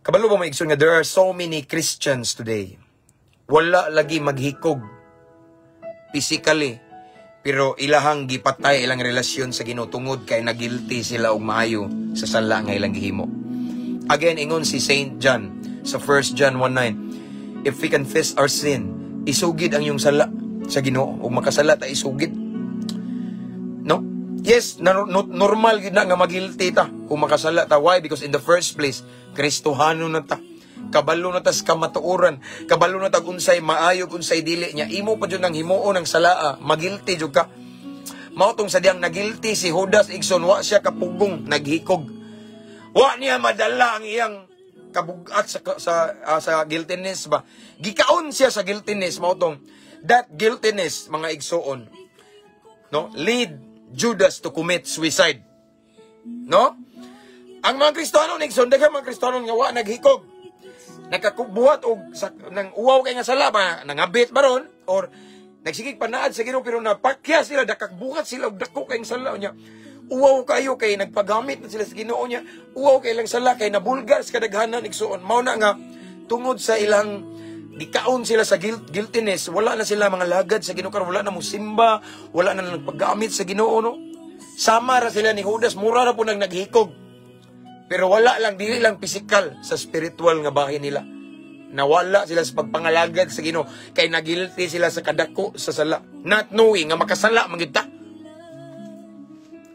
Speaker 1: Kabalo ba mo, igsoon, nga there are so many Christians today, wala lagi maghikog physically, pero ilahang gipatay ilang relasyon sa Ginoo tungod kay nagilty sila og maayo sa sala nga ilang gihimo. Again, ingon si Saint John sa 1 John 1:9, if we confess our sin, isugid ang iyong sala sa Ginoo. Ug makasala ta, isugid. No? Yes, na, no, normal gid na nga magilty ta kung makasala ta. Why? Because in the first place, Kristohano na ta. Kabalo na tas kamatuoran. Kabalo na tag unsay maayo, unsay dili niya. Imo pa jud nang himuon ang salaa, magilty jud ka. Mao tong sa diyang nagilty si Judas, igsoon, wa siya kapugong, naghikog. Wa niya madala ang iyang kabugat sa guiltiness ba. Gikaon siya sa guiltiness. Mao tong that guiltiness, mga igsoon, no, lead Judas to commit suicide. No? Ang mga Kristiyano, igsoon, daghan mga Kristiyano nga wa naghikog. Nakabuhat og sa, nang uwaw kay nga sala ba, nangabit ba ron or nagsigig panaad sa Ginoo, pero napakya sila, dakagbuhat sila og dako kay sala niya. Uwaw kayo kay nagpagamit na sila sa Ginoo niya. Uwaw kay ilang sala kay nabulgar sa kadaghanan, igsoon. Mao na nga tungod sa ilang gikaon sila sa guiltiness, wala na sila mga lagad sa Ginoo karon, wala na mo simba, wala na nagpagamit sa Ginoo, no? Sama ra sila ni Judas, mura ra po nang naghikog. Pero wala lang, dili lang physical, sa spiritual nga bahin nila. Nawala sila sa pagpangalagad sa Ginoo kay nagilty sila sa kadako sa sala. Not knowing nga makasala man gyud ta.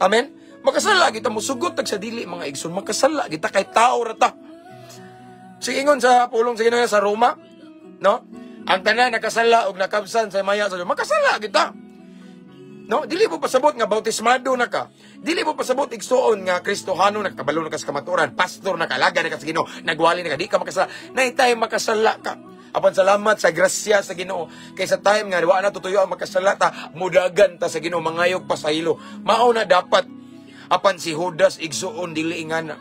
Speaker 1: Amen? Makasala kita, musugot tag sa dili, mga igsoon, makasala kita kay tao ra ta. Sige, ingon sa pulong sa Ginoo sa Roma, no? Ang tanan nakasala og nakabsan sa maya sa Dios. Makasala kita. No, dili mo pasabot nga bautismado na ka. Dili mo pasabot, igsuon, nga Kristohano na kabalo na ka sa kamatuoran, pastor na ka, alagad na ka sa Ginoo, nagwali na ka, di ka makasala. Naitay makasala ka. Apan salamat sa grasya sa Ginoo. Kay sa time nga wa na tutuyo ang makasala ta, mudagan ta sa Ginoo mangayog pasaylo. Mao na dapat. Apan si Judas, igsuon, dili ingana.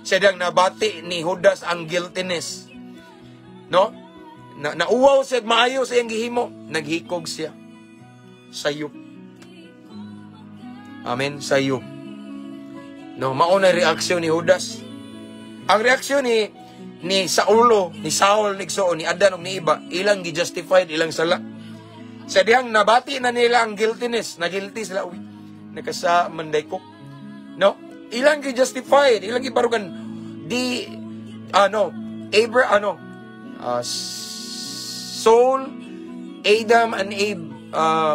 Speaker 1: Siya dang nabati ni Judas ang guiltiness. No? Na, nauwaw siya maayo sa iyang gihimo, naghikog siya. Sayop. Amen, sayop. No, mao na reaksyon ni Judas. Ang reaksyon ni Saulo, ni Saul, ni igsoon, ni Adan ug ni Iba, ilang gi-justified ilang sala. Sa dihang nabati na nila ang guiltiness, na-guilty sila, uy, nakasa manday ko. No? Ilang gi-justified, ilang gibarugan di ano, Abra ano, Saul, Adam and Abe,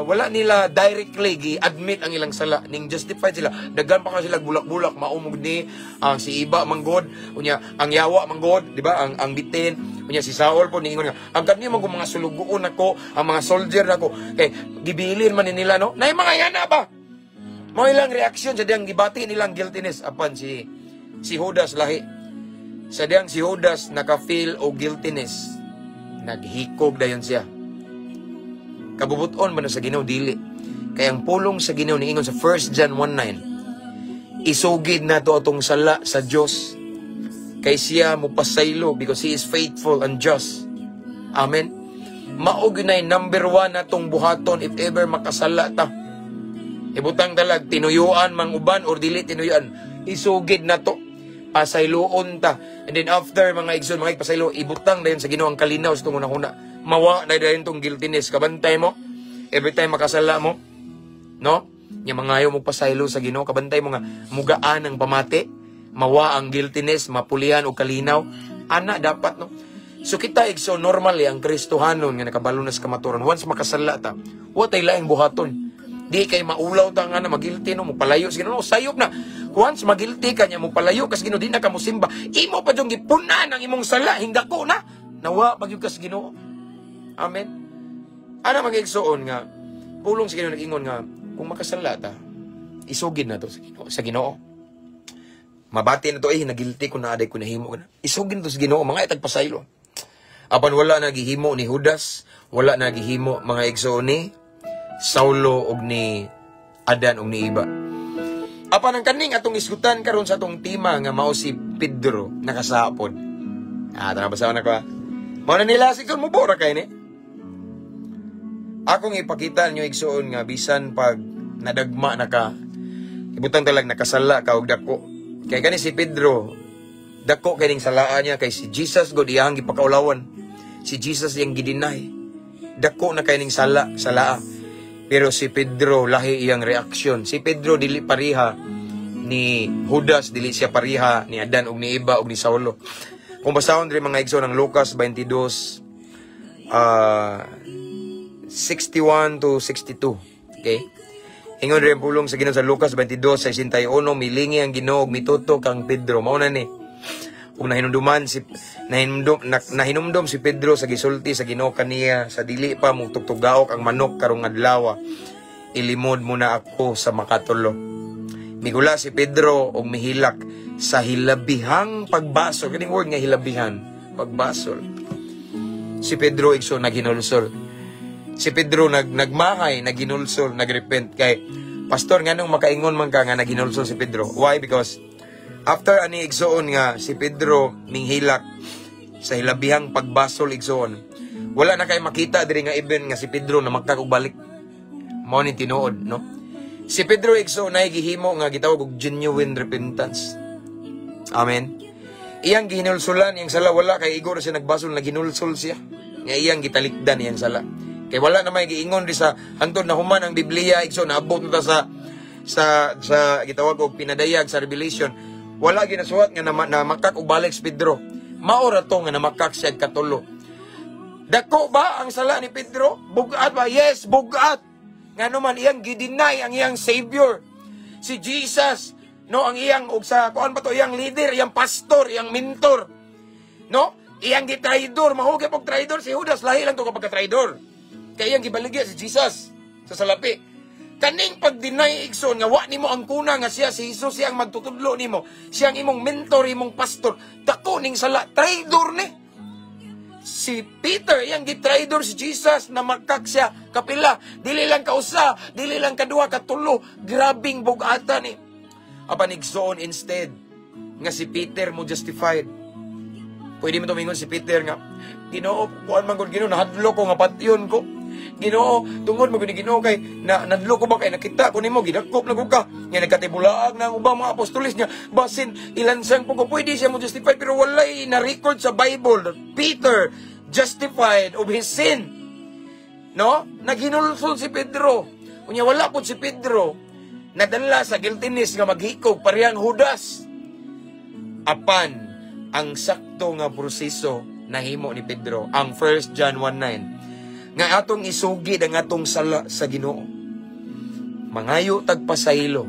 Speaker 1: wala nila directly gi-admit ang ilang sala, ning justified sila. Daghan pa ka sila bulak-bulak, maumog ni ang si Iba manggod, unya ang yawa manggod, di ba? Ang bitin, unya si Saul po niingon nga, ang kani man mga sulugoon nako, ang mga soldier nako, kay gibilin man ni nila, no? Nay mga yana ba? Mao ilang reaksyon sa diyang gibati nilang guiltiness. Apan si Judas lahi. Sa diyang si Judas naka-feel og guiltiness, naghikog dayon siya. Kabubuton man na sa Ginoo? Dili. Kay ang pulong sa Ginoo niingon sa 1 John 1:9, isugid nato atong sala sa Dios kay siya mopasaylo because He is faithful and just. Amen. Mao gyud number one natong buhaton if ever makasala ta. Ibutang talag tinuyuan mang uban or dili tinuyuan, isugid nato. Pasayloon ta. And then after, mga igsoon, mga pasaylo, ibutang dayon sa Ginoo ang kalinaw sa atong hunahuna. Mawa na dayon tong guiltiness. Kabantay mo. Every time makasala mo, no? Nya mangayo mo pasaylo sa Ginoo, kabantay mo nga mugaan ang pamati, mawa ang guiltiness, mapulihan og kalinaw. Ana dapat, no? So kita, igsoon, normally ang Kristohanon nga nakabalo na sa kamaturan, once makasala ta, wa tay laing buhaton. Di kay maulaw ta nga na magilty, no, mo palayo sa Ginoo, no, sayop na. Once magilty ka niya, mo palayo ka sa Ginoo, di na ka mosimba. Imo pa jung gipunan ang imong sala, hingdako na. Nawa pa gyud ka sa Ginoo. Amen. Ana, mga igsoon, nga pulong sa Ginoo nag-ingon nga kung makasala ta, isugid na to sa Ginoo, sa Ginoo. Mabati na to, eh, nagilty ko na aday ko nahimo ko na. Isugid na to sa Ginoo, mga itagpasaylo. Apan wala na gihimo ni Judas, wala na gihimo, mga igsoon, ni Saulo og ni Adan og ni Iba. Apan ang kaning atong isgutan karon sa atong tema nga mao si Pedro nakasapod. Ah, tara, basahon nako, ah. Mao na nila siguro mo bora kay ni. Akong ipakita niyo, igsoon, nga bisan pag nadagma na ka, ibutang talag nakasala ka og dako. Kay kani si Pedro, dako kay ning salaan niya kay si Jesus god iyang gipakaulawan. Si Jesus iyang gideny. Dako na kay ning sala, salaa. Pero si Pedro, lahi iyang reaksyon. Si Pedro dili pariha ni Judas, dili siya pariha ni Adan ug ni Iba ug ni Saulo. Kung basahon diri, mga igsoon, ang Lucas 22 61 to 62. Okay? Ingon rin pulong sa Ginoo sa Lucas 22:61, milingi ang Ginoo ug mituto kang Pedro. Mao na ni. Ug nahinumdum si Pedro sa gisulti sa Ginoo kaniya, "Sa dili pa mutugtugaok ang manok karong adlaw, ilimod mo na ako sa makatulo." Migula si Pedro og mihilak sa hilabihang pagbasol. Kaning word nga hilabihan, pagbasol. Si Pedro, igsoon, naghinulsol. Si Pedro nagmahay, naghinulsol, nagrepent kay "Pastor, nganong makaingon man ka nga naghinulsol si Pedro?" Why? Because after ani, igsoon, nga si Pedro minghilak sa hilabihang pagbasol, igsoon, wala na kay makita diri nga event nga si Pedro na og balik. Mao ni tinuod, no? Si Pedro, igsoon, nay gihimo nga gitawag og genuine repentance. Amen. Iyang gihinulsulan iyang sala, wala kay igo ra siya nagbasol, naghinulsol siya. Nga iyang gitalikdan iyang sala. Kay wala na may giingon di sa hantod na human ang Biblia, igsoon, naabot na ta sa gitawag og pinadayag sa Revelation. Wala ginasuwat nga na makak og balik si Pedro. Mao ra to nga namakak siya katulo. Dako ba ang sala ni Pedro? Bugat ba? Yes, bugat. Ngano man iyang gideny ang iyang Savior. Si Jesus, no, ang iyang og sa kuan pa to, iyang leader, iyang pastor, iyang mentor. No? Iyang gitraidor, mahugay pog traidor si Judas, lahi lang to kapag traidor. Kay iyang gibaligya si Jesus sa salapi. Kaning pag-deny, igsoon, nga wa nimo ang kuna nga siya si Jesus siya ang magtutudlo nimo, siya ang imong mentor, imong pastor. Dako ning sala, traidor ni. Si Peter, iyang gitraidor si Jesus, na makak siya kapila, dili lang kausa, dili lang kadua, katulo, grabing bugata ni. Apan, igsoon, instead nga si Peter mo justified. Pwede mo tumingon si Peter nga, "Ginoo, kuan man gud Ginoo, nahadlok ko nga patyon ko. Ginoo, tungod mo gud ni Ginoo kay na nadlok ko ba kay nakita ko nimo gidakop na gud ka." Nga nagkatibulaag na ang ubang mga apostoles niya, basin ilansang po ko, pwede siya mo justify, pero walay na record sa Bible that Peter justified of his sin. No? Naghinulsol si Pedro. Unya wala po si Pedro nadala sa guiltiness nga maghikog parehang Judas. Apan ang sakto nga proseso nahimo ni Pedro ang 1 John 1:9 nga atong isugid ang atong sala sa Ginoo. Mangayo tag pasaylo,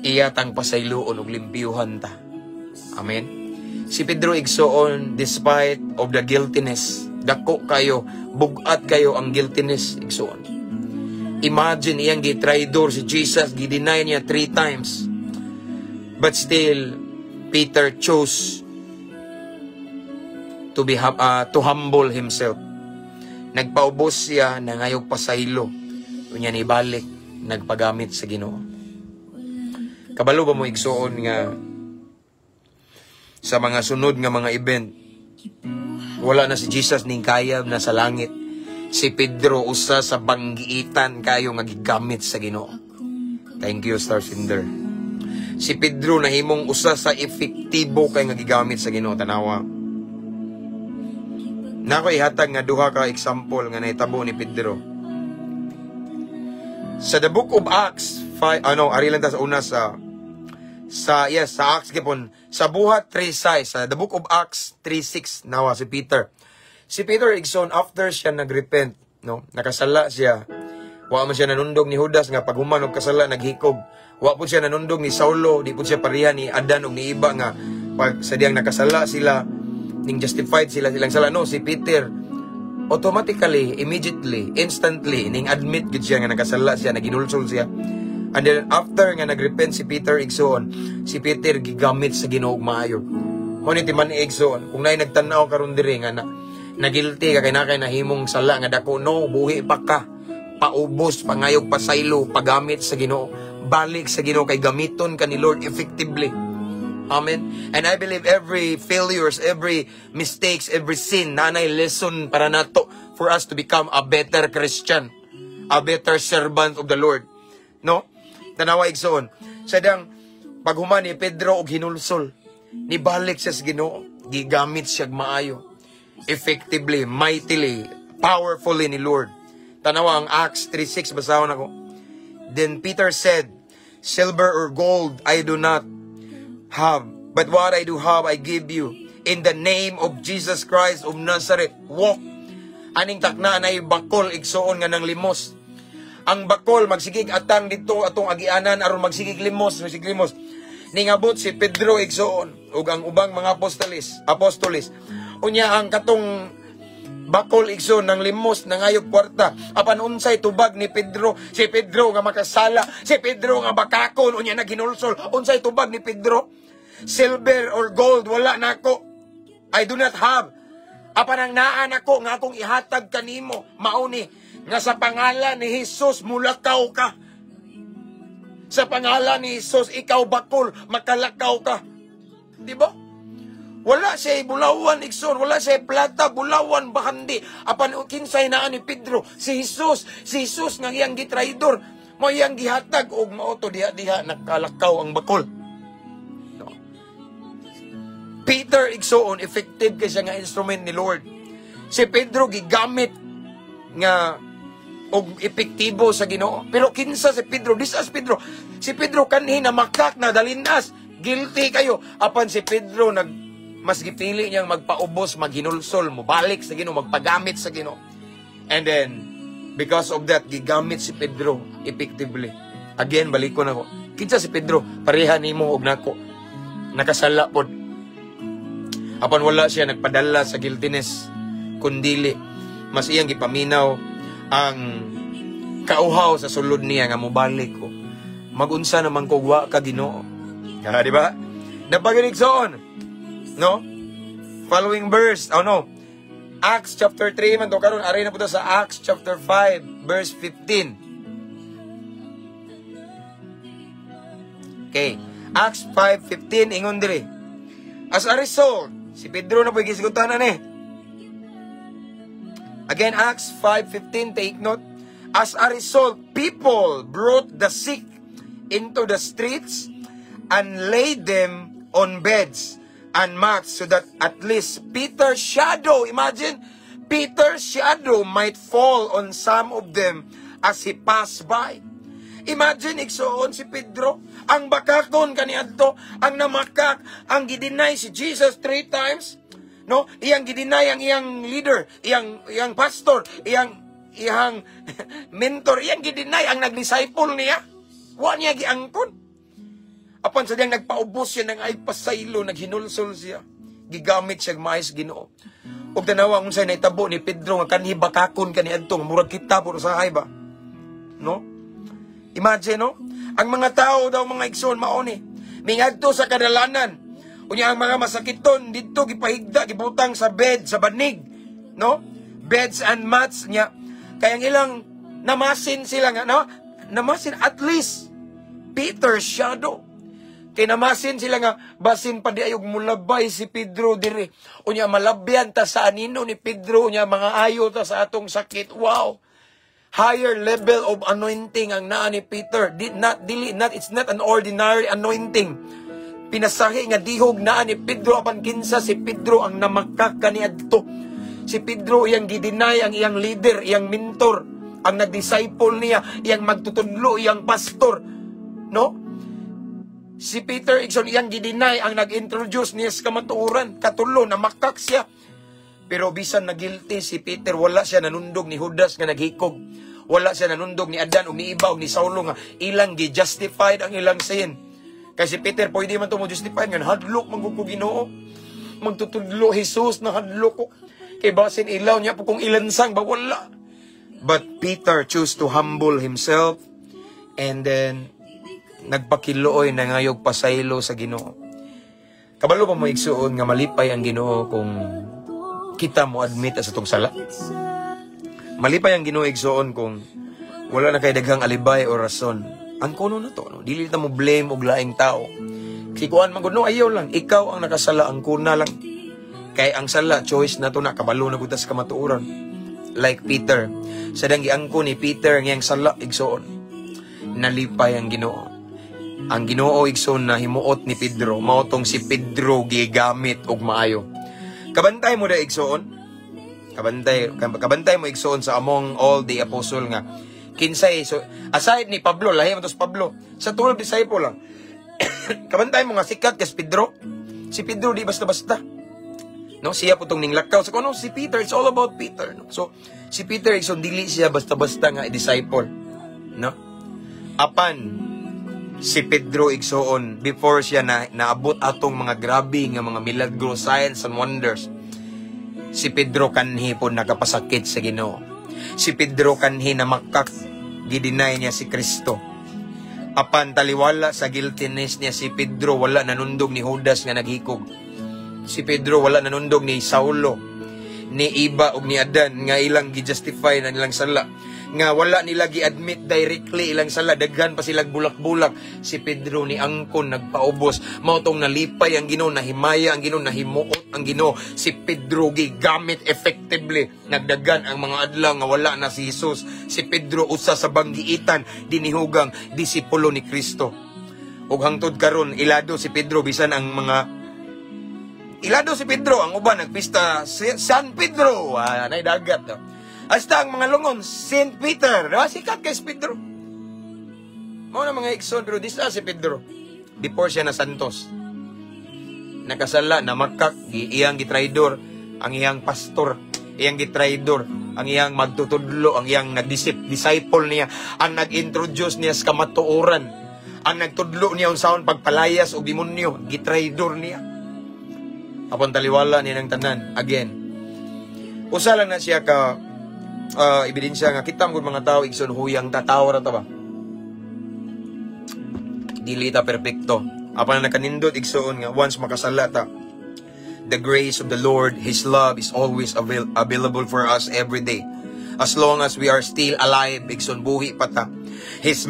Speaker 1: iya tang pasayloon ug limpyuhan ta. Amen. Si Pedro, igsoon, despite of the guiltiness, dako kayo, bugat kayo ang guiltiness, igsoon. Imagine iyang gitraidor si Jesus, gideny niya three times. But still, Peter chose to humble himself. Nagpaubos siya, nangayog pasaylo. Unya nibalik, nagpagamit sa Ginoo. Kabalo ba mo, igsoon, nga sa mga sunod nga mga event, wala na si Jesus ning kayab na sa langit. Si Pedro usa sa banggiitan kayo nga gigamit sa Ginoo. Thank you, Star Cinder. Si Pedro nahimong usa sa epektibo kay nga gigamit sa Ginoo. Tanawa. Nako ihatag nga duha ka example nga nahitabo ni Pedro. Sa the Book of Acts 5, ano, ari lang ta sa una sa, yes, sa Acts gipon, sa Buhat 3:6, sa the Book of Acts 3:6, nawa si Peter. Si Peter, igsoon, after siya nagrepent, no, nakasala siya. Wa man siya nanundog ni Judas nga paghuman og kasala naghikog. Wa pud siya nanundog ni Saulo, di pud siya pareha ni Adan og ni iba nga pag sa diyang nakasala sila ning justified sila silang sala. No, si Peter automatically, immediately, instantly ning admit gid siya nga nakasala siya, naginulsol siya. And then after nga nagrepent si Peter, igsoon, si Peter gigamit sa Ginoo og maayo. Mo ni timan, igsoon, kung naay nagtan-aw karon diri nga na nagilty ka kay na kay nahimong sala nga dako, no, buhi pa ka. Paubos, pangayog pasaylo, pagamit sa Ginoo. Balik sa Ginoo kay gamiton ka ni Lord effectively. Amen. And I believe every failures, every mistakes, every sin, nanay lesson para nato for us to become a better Christian, a better servant of the Lord. No? Tanawa, igsoon. Sa dang paghuman ni Pedro og hinulsol, nibalik siya sa Ginoo, gigamit siya maayo. Effectively, mightily, powerfully ni Lord. Tanawa ang Acts 3:6, basahon ako. Then Peter said, "Silver or gold I do not have, but what I do have I give you. In the name of Jesus Christ of Nazareth, walk." Aning taknaan ay bakol, igsoon, nga nang limos. Ang bakol magsigig atang dito atong agianan aron magsigig limos, magsigig limos. Ningabot si Pedro, igsoon, ug ang ubang mga apostolis. Unya ang katong bakol, igsoon, ng limos, nangayog kwarta. Apan unsay tubag ni Pedro? Si Pedro nga makasala, si Pedro nga bakakon, unya naghinulsol. Unsay tubag ni Pedro? "Silver or gold wala nako. I do not have. Apan ang naa nako nga akong ihatag kanimo, mao ni nga sa pangalan ni Jesus mulakaw ka. Sa pangalan ni Jesus, ikaw bakol, makalakaw ka." Di ba? Wala siya bulawan, igsoon, wala siya plata, bulawan, bahandi. Apan kinsay naa ni Pedro? Si Jesus, si Jesus nga iyang gitraidor, mo iyang gihatag og mao to diha-diha nakalakaw ang bakol. No. Peter, igsoon, effective kay siya nga instrument ni Lord. Si Pedro gigamit nga og epektibo sa Ginoo. Pero kinsa si Pedro? This as Pedro. Si Pedro kanhi na makak na dalinas, guilty kayo. Apan si Pedro nag mas gipili niyang magpaubos, maghinulsol, mobalik sa Ginoo, magpagamit sa Ginoo. And then because of that, gigamit si Pedro effectively. Again, balikon ako. Kinsa si Pedro? Pareha nimo og nako. Nakasala pod. Apan wala siya nagpadala sa guiltiness, kundili mas iyang gipaminaw ang kauhaw sa sulod niya nga mobalik ko. Magunsa naman ko wa ka, Ginoo. Ah, di ba? Napaginig soon. No? Following verse, oh no. Acts chapter 3 man to karon, ari na po to sa Acts chapter 5 verse 15. Okay. Acts 5:15, ingon diri. As a result, si Pedro na po gisgutan na ni. Again, Acts 5:15, take note. As a result, people brought the sick into the streets and laid them on beds and mats so that at least Peter's shadow, imagine, Peter's shadow might fall on some of them as he passed by. Imagine, igsoon, si Pedro, ang bakakon kaniadto, ang namakak, ang gideny si Jesus three times, no? Iyang gideny ang iyang leader, iyang iyang pastor, iyang iyang mentor, iyang gideny ang nagdisciple niya. Wa niya giangkon. Apan sa diyang nagpaubos siya ng ay pasaylo, naghinulsol siya. Gigamit siya maayos Ginoo. Ug tanawa kung unsay nahitabo ni Pedro nga kanhi bakakon kaniadto, murag kita puro sa ba? No? Imagine, no? Ang mga tao daw, mga igsoon, mao ni mingadto sa kadalanan. Unya ang mga masakiton didto gipahigda, gibutang sa bed, sa banig, no? Beds and mats niya. Kaya ang ilang namasin sila nga, no? Namasin at least Peter's shadow. Kay namasin sila nga basin pa di ayog mulabay si Pedro diri. Unya malabyan ta sa anino ni Pedro, unya mga ayo ta sa atong sakit. Wow. Higher level of anointing ang naa ni Peter. Di, not, dili, not, it's not an ordinary anointing. Pinasahi nga dihog naa ni Pedro, apan kinsa si Pedro ang namakak kaniadto? Si Pedro, iyang gi-deny ang iyang leader, iyang mentor, ang nag-disciple niya, iyang magtutudlo, iyang pastor. No? Si Peter, igsoon, iyang gi-deny ang nag-introduce niya sa kamatuoran. Katulo, namakak siya. Pero bisan na guilty si Peter, wala siya nanundog ni Judas nga naghikog. Wala siya nanundog ni Adan o ni Iba o ni Saulo nga ilang gi-justified ang ilang sin. Kay si Peter, pwede man to mo justify nga hadlok man gud ko, Ginoo. Magtutudlo Jesus na hadlok ko. Kay basin ilaw niya po kung ilansang ba wala. But Peter choose to humble himself and then nagpakiluoy na ngayog pasaylo sa Ginoo. Kabalo pa mo, igsuon, nga malipay ang Ginoo kung kita mo admit sa atong sala. Malipay ang Ginoo, igsuon, kung wala na kay daghang alibay o rason. Ang kuno na to, no? Dili ta mo blame og laing tao. Si kuan man gud, no, ayaw lang. Ikaw ang nakasala, ang kuna lang. Kay ang sala, choice na to na, kabalo na gud ta sa kamatuoran. Like Peter. Sa dang giangko ni Peter ngayang sala, igsuon, nalipay ang Ginoo. Ang Ginoo, igsoon, na himuot ni Pedro, mao tong si Pedro gigamit og maayo. Kabantay mo da, igsoon. Kabantay mo, igsoon, sa among all the apostle nga kinsay, so aside ni Pablo, lahi man to si Pablo sa 12 disciple lang. Kabantay mo nga sikat kay si Pedro. Si Pedro di basta-basta. No, siya po tong ninglakaw sa kuno si Peter, it's all about Peter, no? So si Peter, igsoon, dili siya basta-basta nga disciple, no? Apan si Pedro, igsoon, before siya na naabot atong mga grabe nga mga milagro, signs and wonders, si Pedro kanhi po nakapasakit sa Ginoo. Si Pedro kanhi na makak, gi-deny niya si Kristo. Apan taliwala sa guiltiness niya, si Pedro wala nanundog ni Judas nga naghikog. Si Pedro wala nanundog ni Saulo, ni Iba ug ni Adan nga ilang gi-justify na nilang sala, nga wala nila gi-admit directly ilang sala, daghan pa sila bulak-bulak. Si Pedro ni angkon, nagpaubos. Mao tong nalipay ang Ginoo, nahimaya ang Ginoo, nahimuot ang Ginoo. Si Pedro gigamit effectively. Nagdagan ang mga adlaw nga wala na si Jesus, si Pedro usa sa banggiitan dinihugang disipulo ni Kristo. Ug hangtod karon ilado si Pedro. Bisan ang mga ilado si Pedro, ang uban nagpista si San Pedro, ah, nay dagat, no? Hasta ang mga lungon, Saint Peter, diba? Sikat kay si Pedro. Mao na, mga igsoon, pero this si Pedro. Before siya na santos, nakasala, namakak, iyang gitraidor ang iyang pastor, iyang gitraidor ang iyang magtutudlo, ang iyang nagdisip, disciple niya, ang nag-introduce niya sa kamatuoran, ang nagtudlo niya unsaon pagpalayas og demonyo, gitraidor niya. Apan taliwala niya ng tanan, again, usa lang na siya ka ebidensya nga kita mo mga tao, igsoon, huyang tatawa ra ta ba? Dili ta perpekto. Apan na nakanindot, igsoon, nga once makasala ta, the grace of the Lord, His love is always available for us every day. As long as we are still alive, igsoon, buhi pa ta. His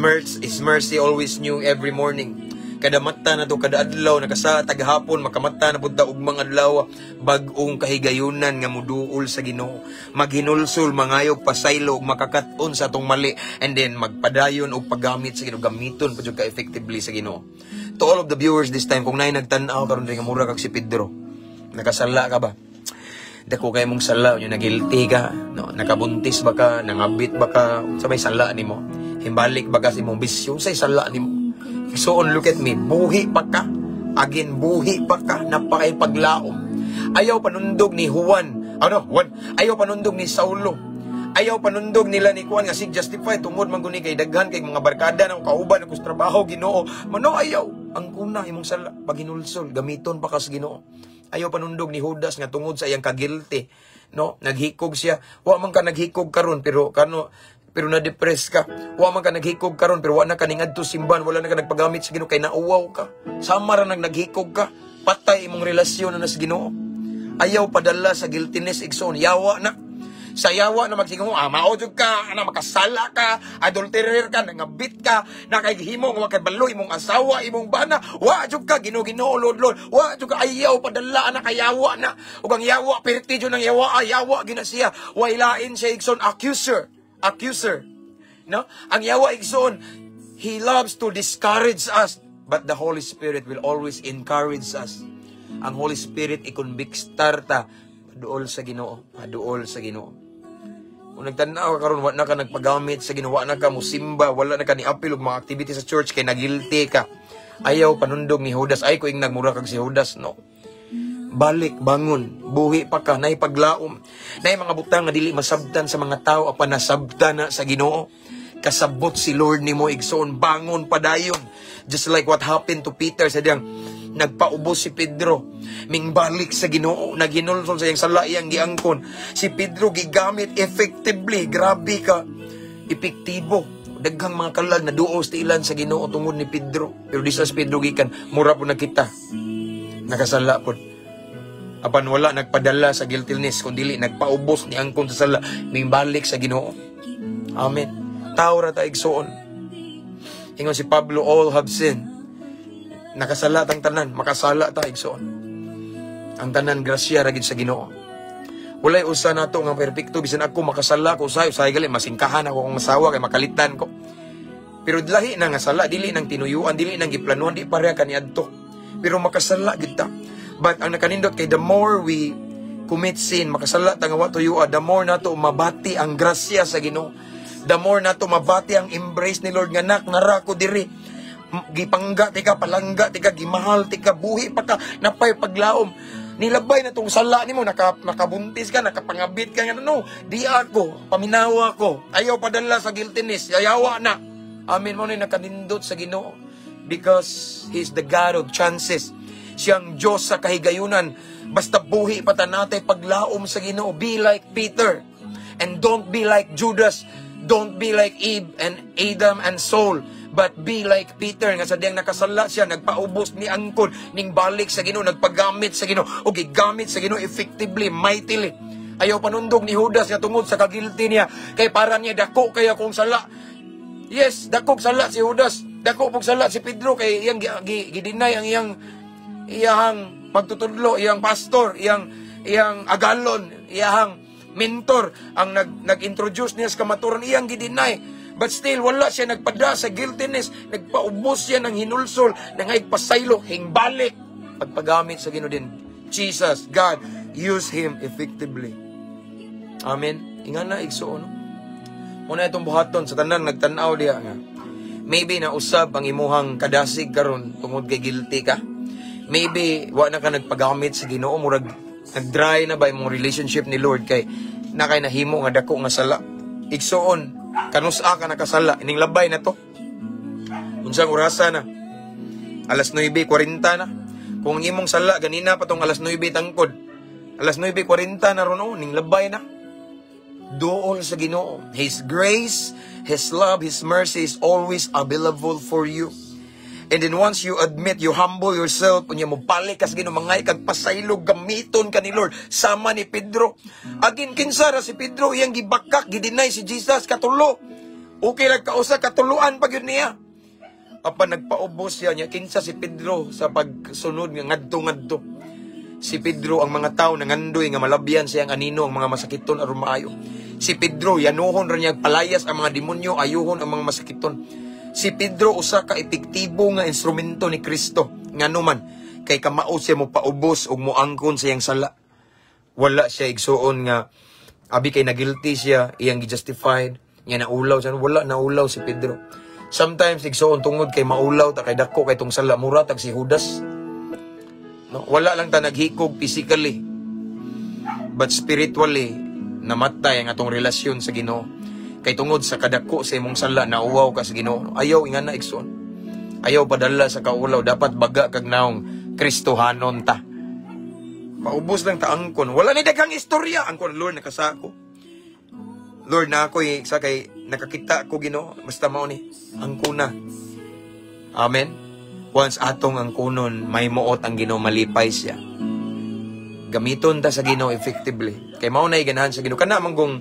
Speaker 1: mercy always new every morning. Kada mata na to, kada adlaw, nakasa tagahapon, makamata na pud ta ugmang adlaw, bag-ong kahigayunan nga muduol sa Ginoo. Maghinulsol, mangayog pasaylo ug makakat-on sa atong mali and then magpadayon og paggamit sa Ginoo, gamiton pa jud ka effectively sa Ginoo. To all of the viewers this time, kung naay nagtan-aw karon diri nga mura kag si Pedro, nakasala ka ba? Dako kay mong sala, yung nagilty ka, no? Nakabuntis ba ka, nangabit ba ka, sa may sala nimo? Himbalik ba ka sa imong bisyo, say sala nimo? So on, look at me, buhi pa ka. Again, buhi pa ka, napakay paglaom. Ayaw panundog ni Juan, ano, Juan, ayaw panundog ni Saulo. Ayaw panundog nila ni Juan nga sig justify tungod man guni kay daghan kay mga barkada ng kauban ako sa trabaho, Ginoo. Mano ayaw ang kuna imong sala paghinulsol, gamiton pa ka sa Ginoo. Ayaw panundog ni Judas nga tungod sa iyang kagilty, no, naghikog siya. Wa man ka naghikog karon pero kano pero na-depress ka. Wa man ka naghikog karon pero wa na ka ningadto simbahan, wala na ka nagpagamit sa Ginoo kay nauwaw ka. Sama ra nag naghikog ka. Patay imong relasyon na sa Ginoo. Ayaw padala sa guiltiness, igsoon, yawa na. Sa yawa na magsingo, ah, mao jud ka, ana makasala ka, adulterer ka, nangabit ka, nakaghimo nga kay balo imong asawa, imong bana, wa jud ka Ginoo, Ginoo, Lord, Lord, wa jud ka. Ayaw padala ana kayawa na. Ug ang yawa perti jud ng yawa, ah, yawa gina siya. Way lain siya, igsoon, accuser, accuser. No? Ang yawa, igsoon, he loves to discourage us, but the Holy Spirit will always encourage us. Ang Holy Spirit i-convict ta, paduol sa Ginoo, paduol sa Ginoo. Kung nagtanaw ka karon, wa na ka nagpagamit sa Ginoo, wa na ka musimba, wala na ka ni apil og mga activity sa church kay nagilty ka. Ayaw panundog ni Judas, ay ko ing nagmura kag si Judas, no. Balik, bangon, buhi pa ka, nay paglaom. Nay mga butang nga dili masabtan sa mga tao apan nasabtan na sa Ginoo. Kasabot si Lord nimo, igsoon, bangon padayon. Just like what happened to Peter sa diyang nagpaubos si Pedro, mingbalik sa Ginoo, naghinulsol sa iyang sala, iyang giangkon. Si Pedro gigamit effectively, grabe ka epektibo. Daghang mga kalag na duos tiilan sa Ginoo tungod ni Pedro. Pero di sa Pedro gikan, mura po na kita. Nakasala po. Apan wala nagpadala sa guiltiness, kung dili nagpaubos ni angkon sa sala, mingbalik sa Ginoo. Amen. Tao ra ta, igsoon. Ingon si Pablo, "All have sinned." Nakasala tang tanan, makasala ta, igsoon. Ang tanan grasya ra gid sa Ginoo. Walay usa nato nga perpekto, bisan ako makasala ko usahay, usahay gali masingkahan ako kung asawa kay makalitan ko. Pero lahi na nga sala, dili nang tinuyuan, dili nang giplanuhan, di pareha kaniadto. Pero makasala gid ta. But ang nakanindot kay the more we commit sin, makasala ta nga wa tuyua, the more nato mabati ang grasya sa Ginoo. The more nato mabati ang embrace ni Lord nga, "Nak, nara ko diri. Gipangga tika, palangga tika, gimahal tika, buhi pa ka, napay paglaom. Nilabay na tong sala nimo, nakabuntis ka, nakapangabit ka nga, no, di ako, paminawa ko, ayaw padala sa guiltiness, ayawa na." Amen. Mo na nakanindot sa Ginoo because He's the God of chances. Siyang Diyos sa kahigayunan. Basta buhi pa ta, natay paglaom sa Ginoo. Be like Peter. And don't be like Judas. Don't be like Eve and Adam and Saul. But be like Peter nga sa diyang nakasala siya, nagpaubos ni angkon, ning balik sa Ginoo, nagpagamit sa Ginoo, o gigamit sa Ginoo effectively, mightily. Ayaw panundog ni Judas nga tungod sa kagilty niya, kay para niya dako kaya kung sala. Yes, dako sala si Judas. Dako pong sala si Pedro kay iyang gi-deny ang iyang iyang pagtutudlo, iyang pastor, iyang iyang agalon, iyang mentor ang nag-introduce niya sa kamaturan, iyang gi-deny. But still, wala siya nagpada sa guiltiness, nagpaubos siya ng hinulsol, nangayg pasaylo, hingbalik. Pagpagamit sa Ginoo din. Jesus, God, use him effectively. Amen. Ingana, igsuon. No? Muna itong buhaton sa tanan nagtanaw diha nga. Maybe na usab ang imuhang kadasig karon tungod kay guilty ka. Maybe wa na ka nagpagamit sa Ginoo, murag nag-dry na ba imong relationship ni Lord kay na kay nahimo nga dako nga sala. Igsuon, kanusa ka nakasala ining labay na to? Unsang orasa na? Alas 9:40 na. Kung ang imong sala ganina pa tong alas 9 tangkod. Alas 9:40 na ron oh, ning labay na, duol sa Ginoo. His grace, His love, His mercy is always available for you. And then once you admit, you humble yourself, unya mo balik ka sa Ginoo, mangay kag pasaylo, gamiton ka ni Lord sama ni Pedro. Agin kinsa ra si Pedro, iyang gibakak, gi-deny si Jesus katulo. Okay lang kausa katuluan pa gyud niya. Apan nagpaubos siya niya, kinsa si Pedro sa pagsunod nga ngadto-ngadto. Si Pedro ang mga tao nangandoy nga malabyan siyang anino ang mga masakiton aron maayo. Si Pedro yanuhon ra niya palayas ang mga demonyo, ayuhon ang mga masakiton. Si Pedro usa ka epektibo nga instrumento ni Kristo. Ngano man kay kamao siya mo paubos ug moangkon sa iyang sala. Wala siya, igsuon, nga abi kay nagilty siya, iyang gi-justified, nga naulaw siya. Wala naulaw si Pedro. Sometimes, igsuon, tungod kay maulaw ta kay dako kay tong sala, mura tag si Judas. No, wala lang ta naghikog physically. But spiritually, namatay ang atong relasyon sa Ginoo. Kay tungod sa kadako sa imong sala, nauwaw ka sa Ginoo. Ayaw ingana, igsoon. Ayaw padala sa kaulaw, dapat baga kag naong Kristohanon ta. Paubos lang ta angkon. Wala ni daghang istorya. Angkon, "Lord, nakasako. Lord, na ako sa kay nakakita ko Ginoo, basta mao ni angkona." Amen. Once atong angkonon, may muot ang Ginoo, malipay siya. Gamiton ta sa Ginoo effectively. Kay mao na ganahan sa Ginoo. Kana man kung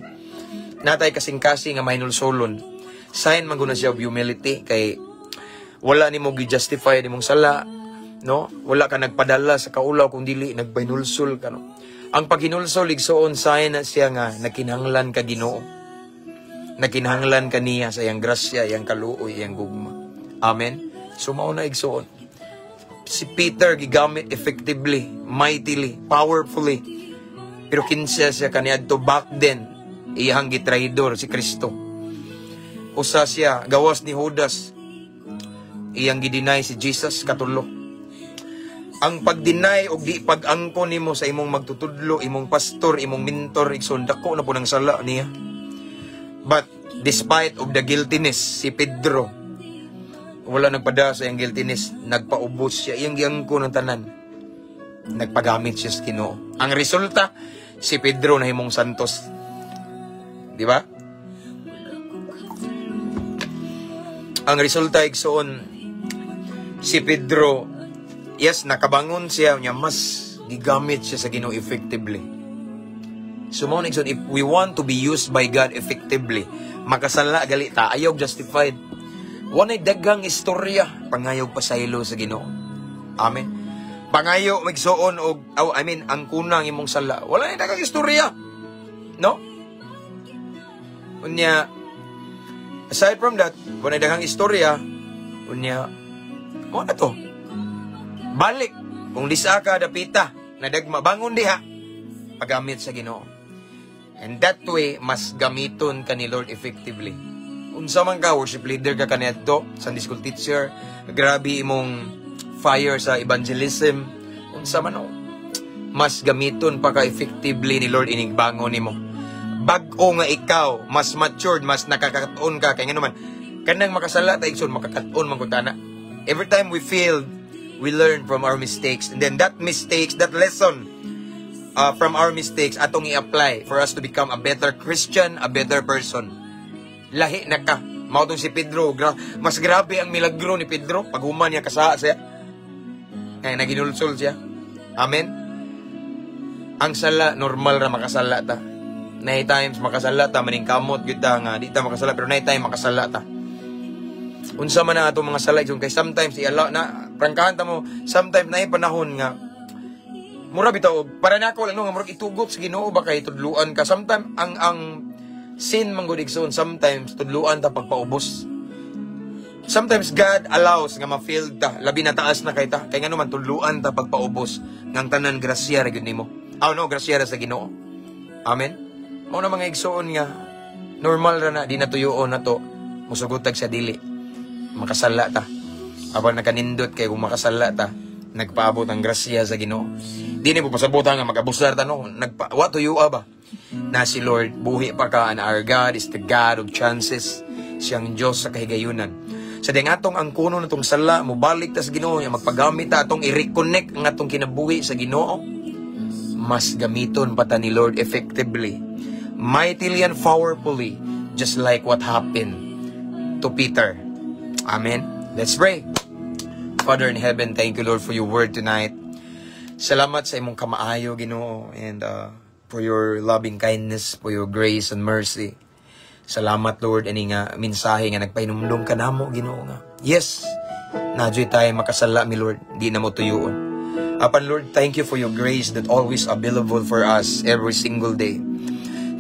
Speaker 1: natay kasing-kasing nga mahinulsolon. Sign man guna siya of humility kay wala nimo gi-justify nimong sala, no? Wala ka nagpadala sa kaulaw kung dili nagbahinulsol ka, no? Ang paghinulsol, igsuon, sign na siya nga nagkinahanglan ka Ginoo. Nagkinahanglan ka niya sa iyang grasya, iyang kaluoy, iyang gugma. Amen. So mao na, igsoon. Si Peter gigamit effectively, mightily, powerfully. Pero kinsa siya kaniadto back then, iyang gitraidor si Kristo. Usa siya, gawas ni Judas, iyang gi-deny si Jesus katulo. Ang pag-deny og di pag-angkon nimo sa imong magtutudlo, imong pastor, imong mentor, igsoon, dako na pud ang sala niya. But despite of the guiltiness, si Pedro, wala nagpada sa iyang guiltiness, nagpaubos siya, iyang giangkon ng tanan. Nagpagamit siya sa Ginoo. Ang resulta, si Pedro nahimong santos. Di ba? Ang resulta, igsoon, si Pedro, yes, nakabangon siya niya, mas gigamit siya sa Ginoo effectively. So mao na, igsoon, if we want to be used by God effectively, makasala gali ta, ayaw justified. Walay daghang istorya, pangayog pasaylo sa Ginoo. Amen. Pangayo magsuon og, oh, I mean, ang kunang imong sala. Wala na daghang istorya. No? Unya, aside from that, wala daghang istorya, unya, mao na to. Balik. Kung disa ka, dapita, nadagma, bangon diha, paggamit sa Ginoo. And that way, mas gamiton ka ni Lord effectively. Unsa man ka, worship leader ka kaniadto, Sunday school teacher, grabe imong fire sa evangelism, unsa man o, mas gamiton pa ka effectively ni Lord inig bangon nimo. Bag-o nga ikaw, mas matured, mas nakakaton ka, kay ngano man, kanang makasala ta, igsoon, makakaton man gud na. Every time we fail, we learn from our mistakes. And then that mistakes, that lesson from our mistakes, atong i-apply for us to become a better Christian, a better person. Lahi na ka. Mao tong si Pedro, mas grabe ang milagro ni Pedro pag human niya kasaa siya. Kaya naginulsol siya. Amen. Ang sala, normal ra makasala ta. Naay times makasala ta, maning kamot gyud ta nga di ta makasala, pero naay time makasala ta. Unsa man ang atong mga sala, igsoon, kay sometimes i-allow na prangkahan ta mo, sometimes naay panahon nga mura bitaw og para nako lang, no, nga murag itugot sa Ginoo ba kay tudluan ka. Sometimes ang sin man gud, igsoon, sometimes tudluan ta pagpaubos. Sometimes God allows nga ma-fail ta, labi na taas na kay ta, kay ngano man, tudluan ta pagpaubos ngang tanan grasya ra gyud nimo. Oh no, grasya ra sa Ginoo. Amen. Mao na, mga igsoon, nga normal ra na, di na tuyuon na to musugot tag sa dili makasala ta. Apan nakanindot kay kung makasala ta, nagpaabot ang grasya sa Ginoo. Di ni po pasabutan nga mag-abusar ta, no. Nagpa wa tuyo ba? Na si Lord buhi pa ka, and our God is the God of chances. Siyang Diyos sa kahigayunan. Sa ding atong ang kuno na tong sala, mobalik ta sa Ginoo, nya magpagamit ta, atong i-reconnect ang atong kinabuhi sa Ginoo, mas gamiton pa ta ni Lord effectively, mightily and powerfully, just like what happened to Peter. Amen. Let's pray. Father in heaven, thank you, Lord, for your word tonight. Salamat sa imong kamaayo, Ginoo, and for your loving kindness, for your grace and mercy. Salamat, Lord, ani nga mensahe nga nagpahinumdum ka namo, Ginoo, nga. Yes, naa juy tayo makasala mi, Lord, di na mo tuyuon. Apan, Lord, thank you for your grace that always available for us every single day.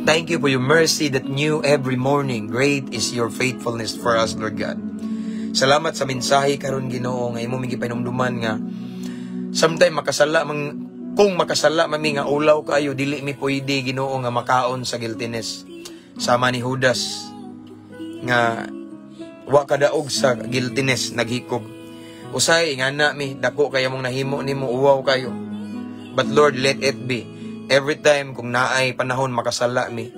Speaker 1: Thank you for your mercy that new every morning. Great is your faithfulness for us, Lord God. Salamat sa mensahe karon, Ginoo, nga imo mi gipahinumduman nga sometimes makasala mang kung makasala mami nga ulaw kayo, dili mi pwede, Ginoo, nga makaon sa guiltiness. Sama ni Judas nga wa kadaog sa guiltiness, naghikog. Usay ingana mi, dako kay mong nahimo nimo, uwaw kayo. But Lord, let it be. Every time kung naay panahon makasala mi,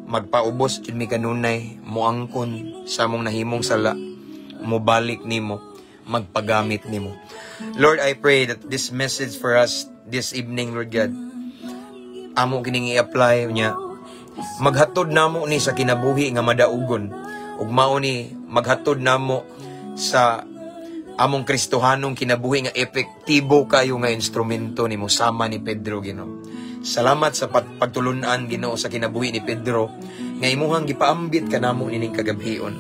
Speaker 1: magpaubos jud mi kanunay, moangkon sa among nahimong sala, mobalik nimo, magpagamit nimo. Lord, I pray that this message for us this evening, Lord God, amo kining i-apply niya. Maghatod namo ni sa kinabuhi nga madaugon. Ug mao ni maghatod namo sa among Kristohanong kinabuhi nga epektibo kayo nga instrumento nimo sama ni Pedro, Ginoo. Salamat sa pagtulunan, Ginoo, sa kinabuhi ni Pedro nga imuhang gipaambit kanamo nining kagabhion.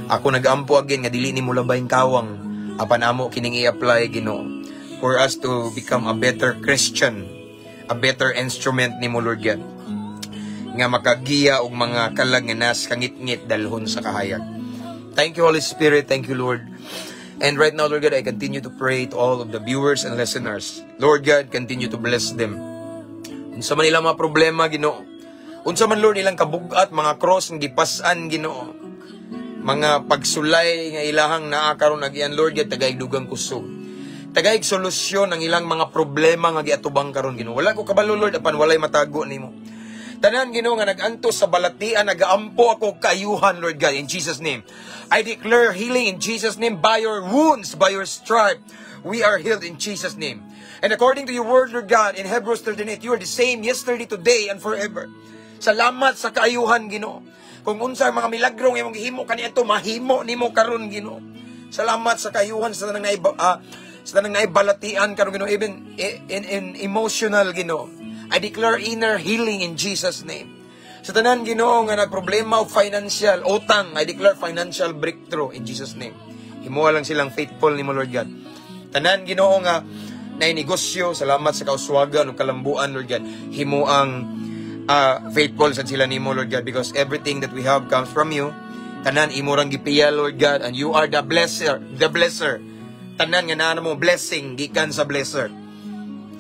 Speaker 1: Ako nag-ampo again nga dili nimo labayng kawang, apan amo kining i-apply, Ginoo, for us to become a better Christian, a better instrument nimo, Lord God. Nga makagiya og mga kalag nga nas kangitngit dalhon sa kahayag. Thank you, Holy Spirit. Thank you, Lord. And right now, Lord God, I continue to pray to all of the viewers and listeners. Lord God, continue to bless them. Unsa man ilang mga problema, Ginoo. Unsa man, Lord, ilang kabugat, mga cross nga gipas-an, Ginoo. Mga pagsulay nga ilahang naa karon agian, Lord God, tagaig dugang kusog. Tagaig solusyon ang ilang mga problema nga giatubang karon, Ginoo. Wala ko kabalo, Lord, apan walay matago nimo. Tanan, Ginoo, nga nag-antos sa balatian, nagaampo ako kaayuhan, Lord God, in Jesus' name. I declare healing in Jesus' name. By your wounds, by your stripe, we are healed in Jesus' name. And according to your word, Lord God, in Hebrews 13:8, you are the same yesterday, today, and forever. Salamat sa kaayuhan, Ginoo. Kung unsa ang mga milagro nga imong gihimo kaniadto, mahimo nimo karon, Ginoo. Salamat sa kaayuhan sa tanang naibalatian karon, Ginoo, even in emotional, Ginoo. I declare inner healing in Jesus' name. Sa tanan, Ginoo, nga nagproblema og financial, utang, I declare financial breakthrough in Jesus' name. Himuha lang silang faithful nimo, Lord God. Tanan, Ginoo, nga naay negosyo, salamat sa kauswagan ug kalambuan, Lord God. Himuang faithful sad sila nimo, Lord God, because everything that we have comes from you. Tanan imo rang gipiya, Lord God, and you are the blesser, the blesser. Tanan nga naa mo blessing gikan sa blesser.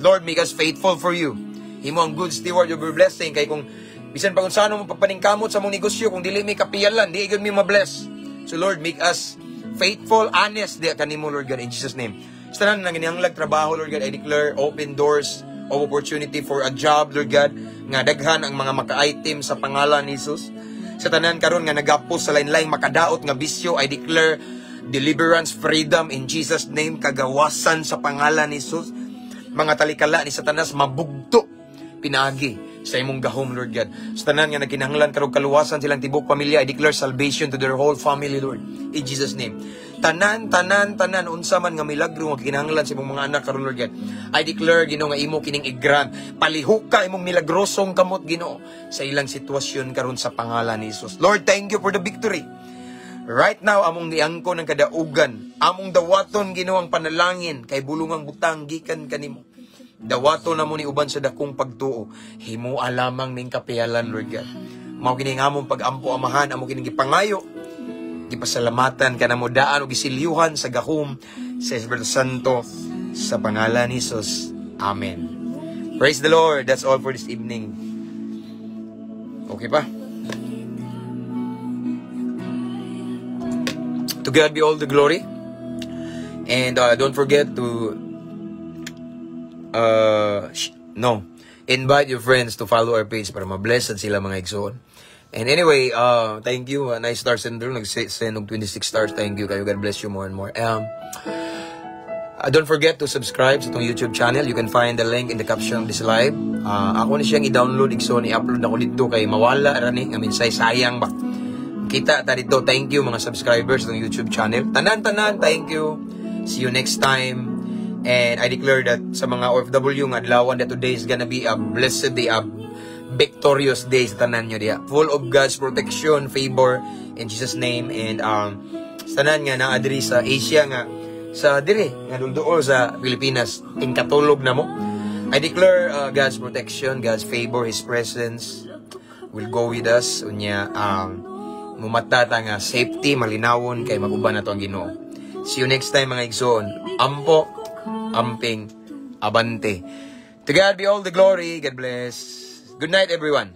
Speaker 1: Lord, make us faithful for you. Himo ang good steward of your blessing kay kung bisan pa kung saan mo pagpaningkamot sa mong negosyo, kung dili mi kapiyalan, di gyud mi ma-bless. So Lord, make us faithful, honest di kanimo, Lord God, in Jesus' name. Sa tanan nga nanginahanglag trabaho, Lord God, I declare open doors of opportunity for a job, Lord God, nga daghan ang mga maka-item sa pangalan ni Jesus. Sa tanan karon nga nagapos sa lain-laing makadaot nga bisyo, I declare deliverance, freedom in Jesus' name, kagawasan sa pangalan ni Jesus. Mga talikala ni Satanas mabugto pinaagi sa imong gahom, Lord God. Sa tanan nga nagkinahanglan karong kaluwasan silang tibok pamilya, I declare salvation to their whole family, Lord. In Jesus' name. Tanan, tanan, tanan, unsa man nga milagro nga kinahanglan sa imong mga anak karon, Lord God. I declare, Ginoo, nga imo kining i-grant. Palihuka imong milagrosong kamot, Ginoo, sa ilang sitwasyon karon sa pangalan ni Jesus. Lord, thank you for the victory. Right now, among niangko ng kadaugan, among dawaton, Ginoo, ang panalangin kay bulungang butang gikan kanimo. Dawaton namo ni uban sa dakong pagtuo. Himua lamang ning kapiyalan, Lord God. Mao kini nga among pag-ampo, Amahan, amo kining gipangayo. Gipasalamatan ka namo daan ug gisilyuhan sa gahom sa Espiritu Santo sa pangalan ni Jesus. Amen. Praise the Lord. That's all for this evening. Okay pa? To God be all the glory. And don't forget to no, invite your friends to follow our page para ma-bless sila, mga igsoon. And anyway, thank you. Nice Star Syndrome. Nag-send og 26 stars. Thank you kayo. God bless you more and more. Don't forget to subscribe sa itong YouTube channel. You can find the link in the caption of this live. Ako ni siyang i-download, igsoon, i-upload ako dito kay mawala rani nga minsay sayang ba. Kita ta dito. Thank you, mga subscribers ng YouTube channel. Tanan tanan, thank you. See you next time. And I declare that sa mga OFW nga adlawan that today is gonna be a blessed day, a victorious day sa tanan nyo diya. Full of God's protection, favor, in Jesus' name. And sa tanan nga naa diri sa Asia nga sa dire nga dulduol sa Pilipinas, tingkatulog na mo. I declare God's protection, God's favor, His presence will go with us. Unya, mumata ta nga safety, malinawon kay maguban na to ang Ginoo. See you next time, mga igsoon. Ampo, amping, abante. To God be all the glory. God bless. Good night, everyone.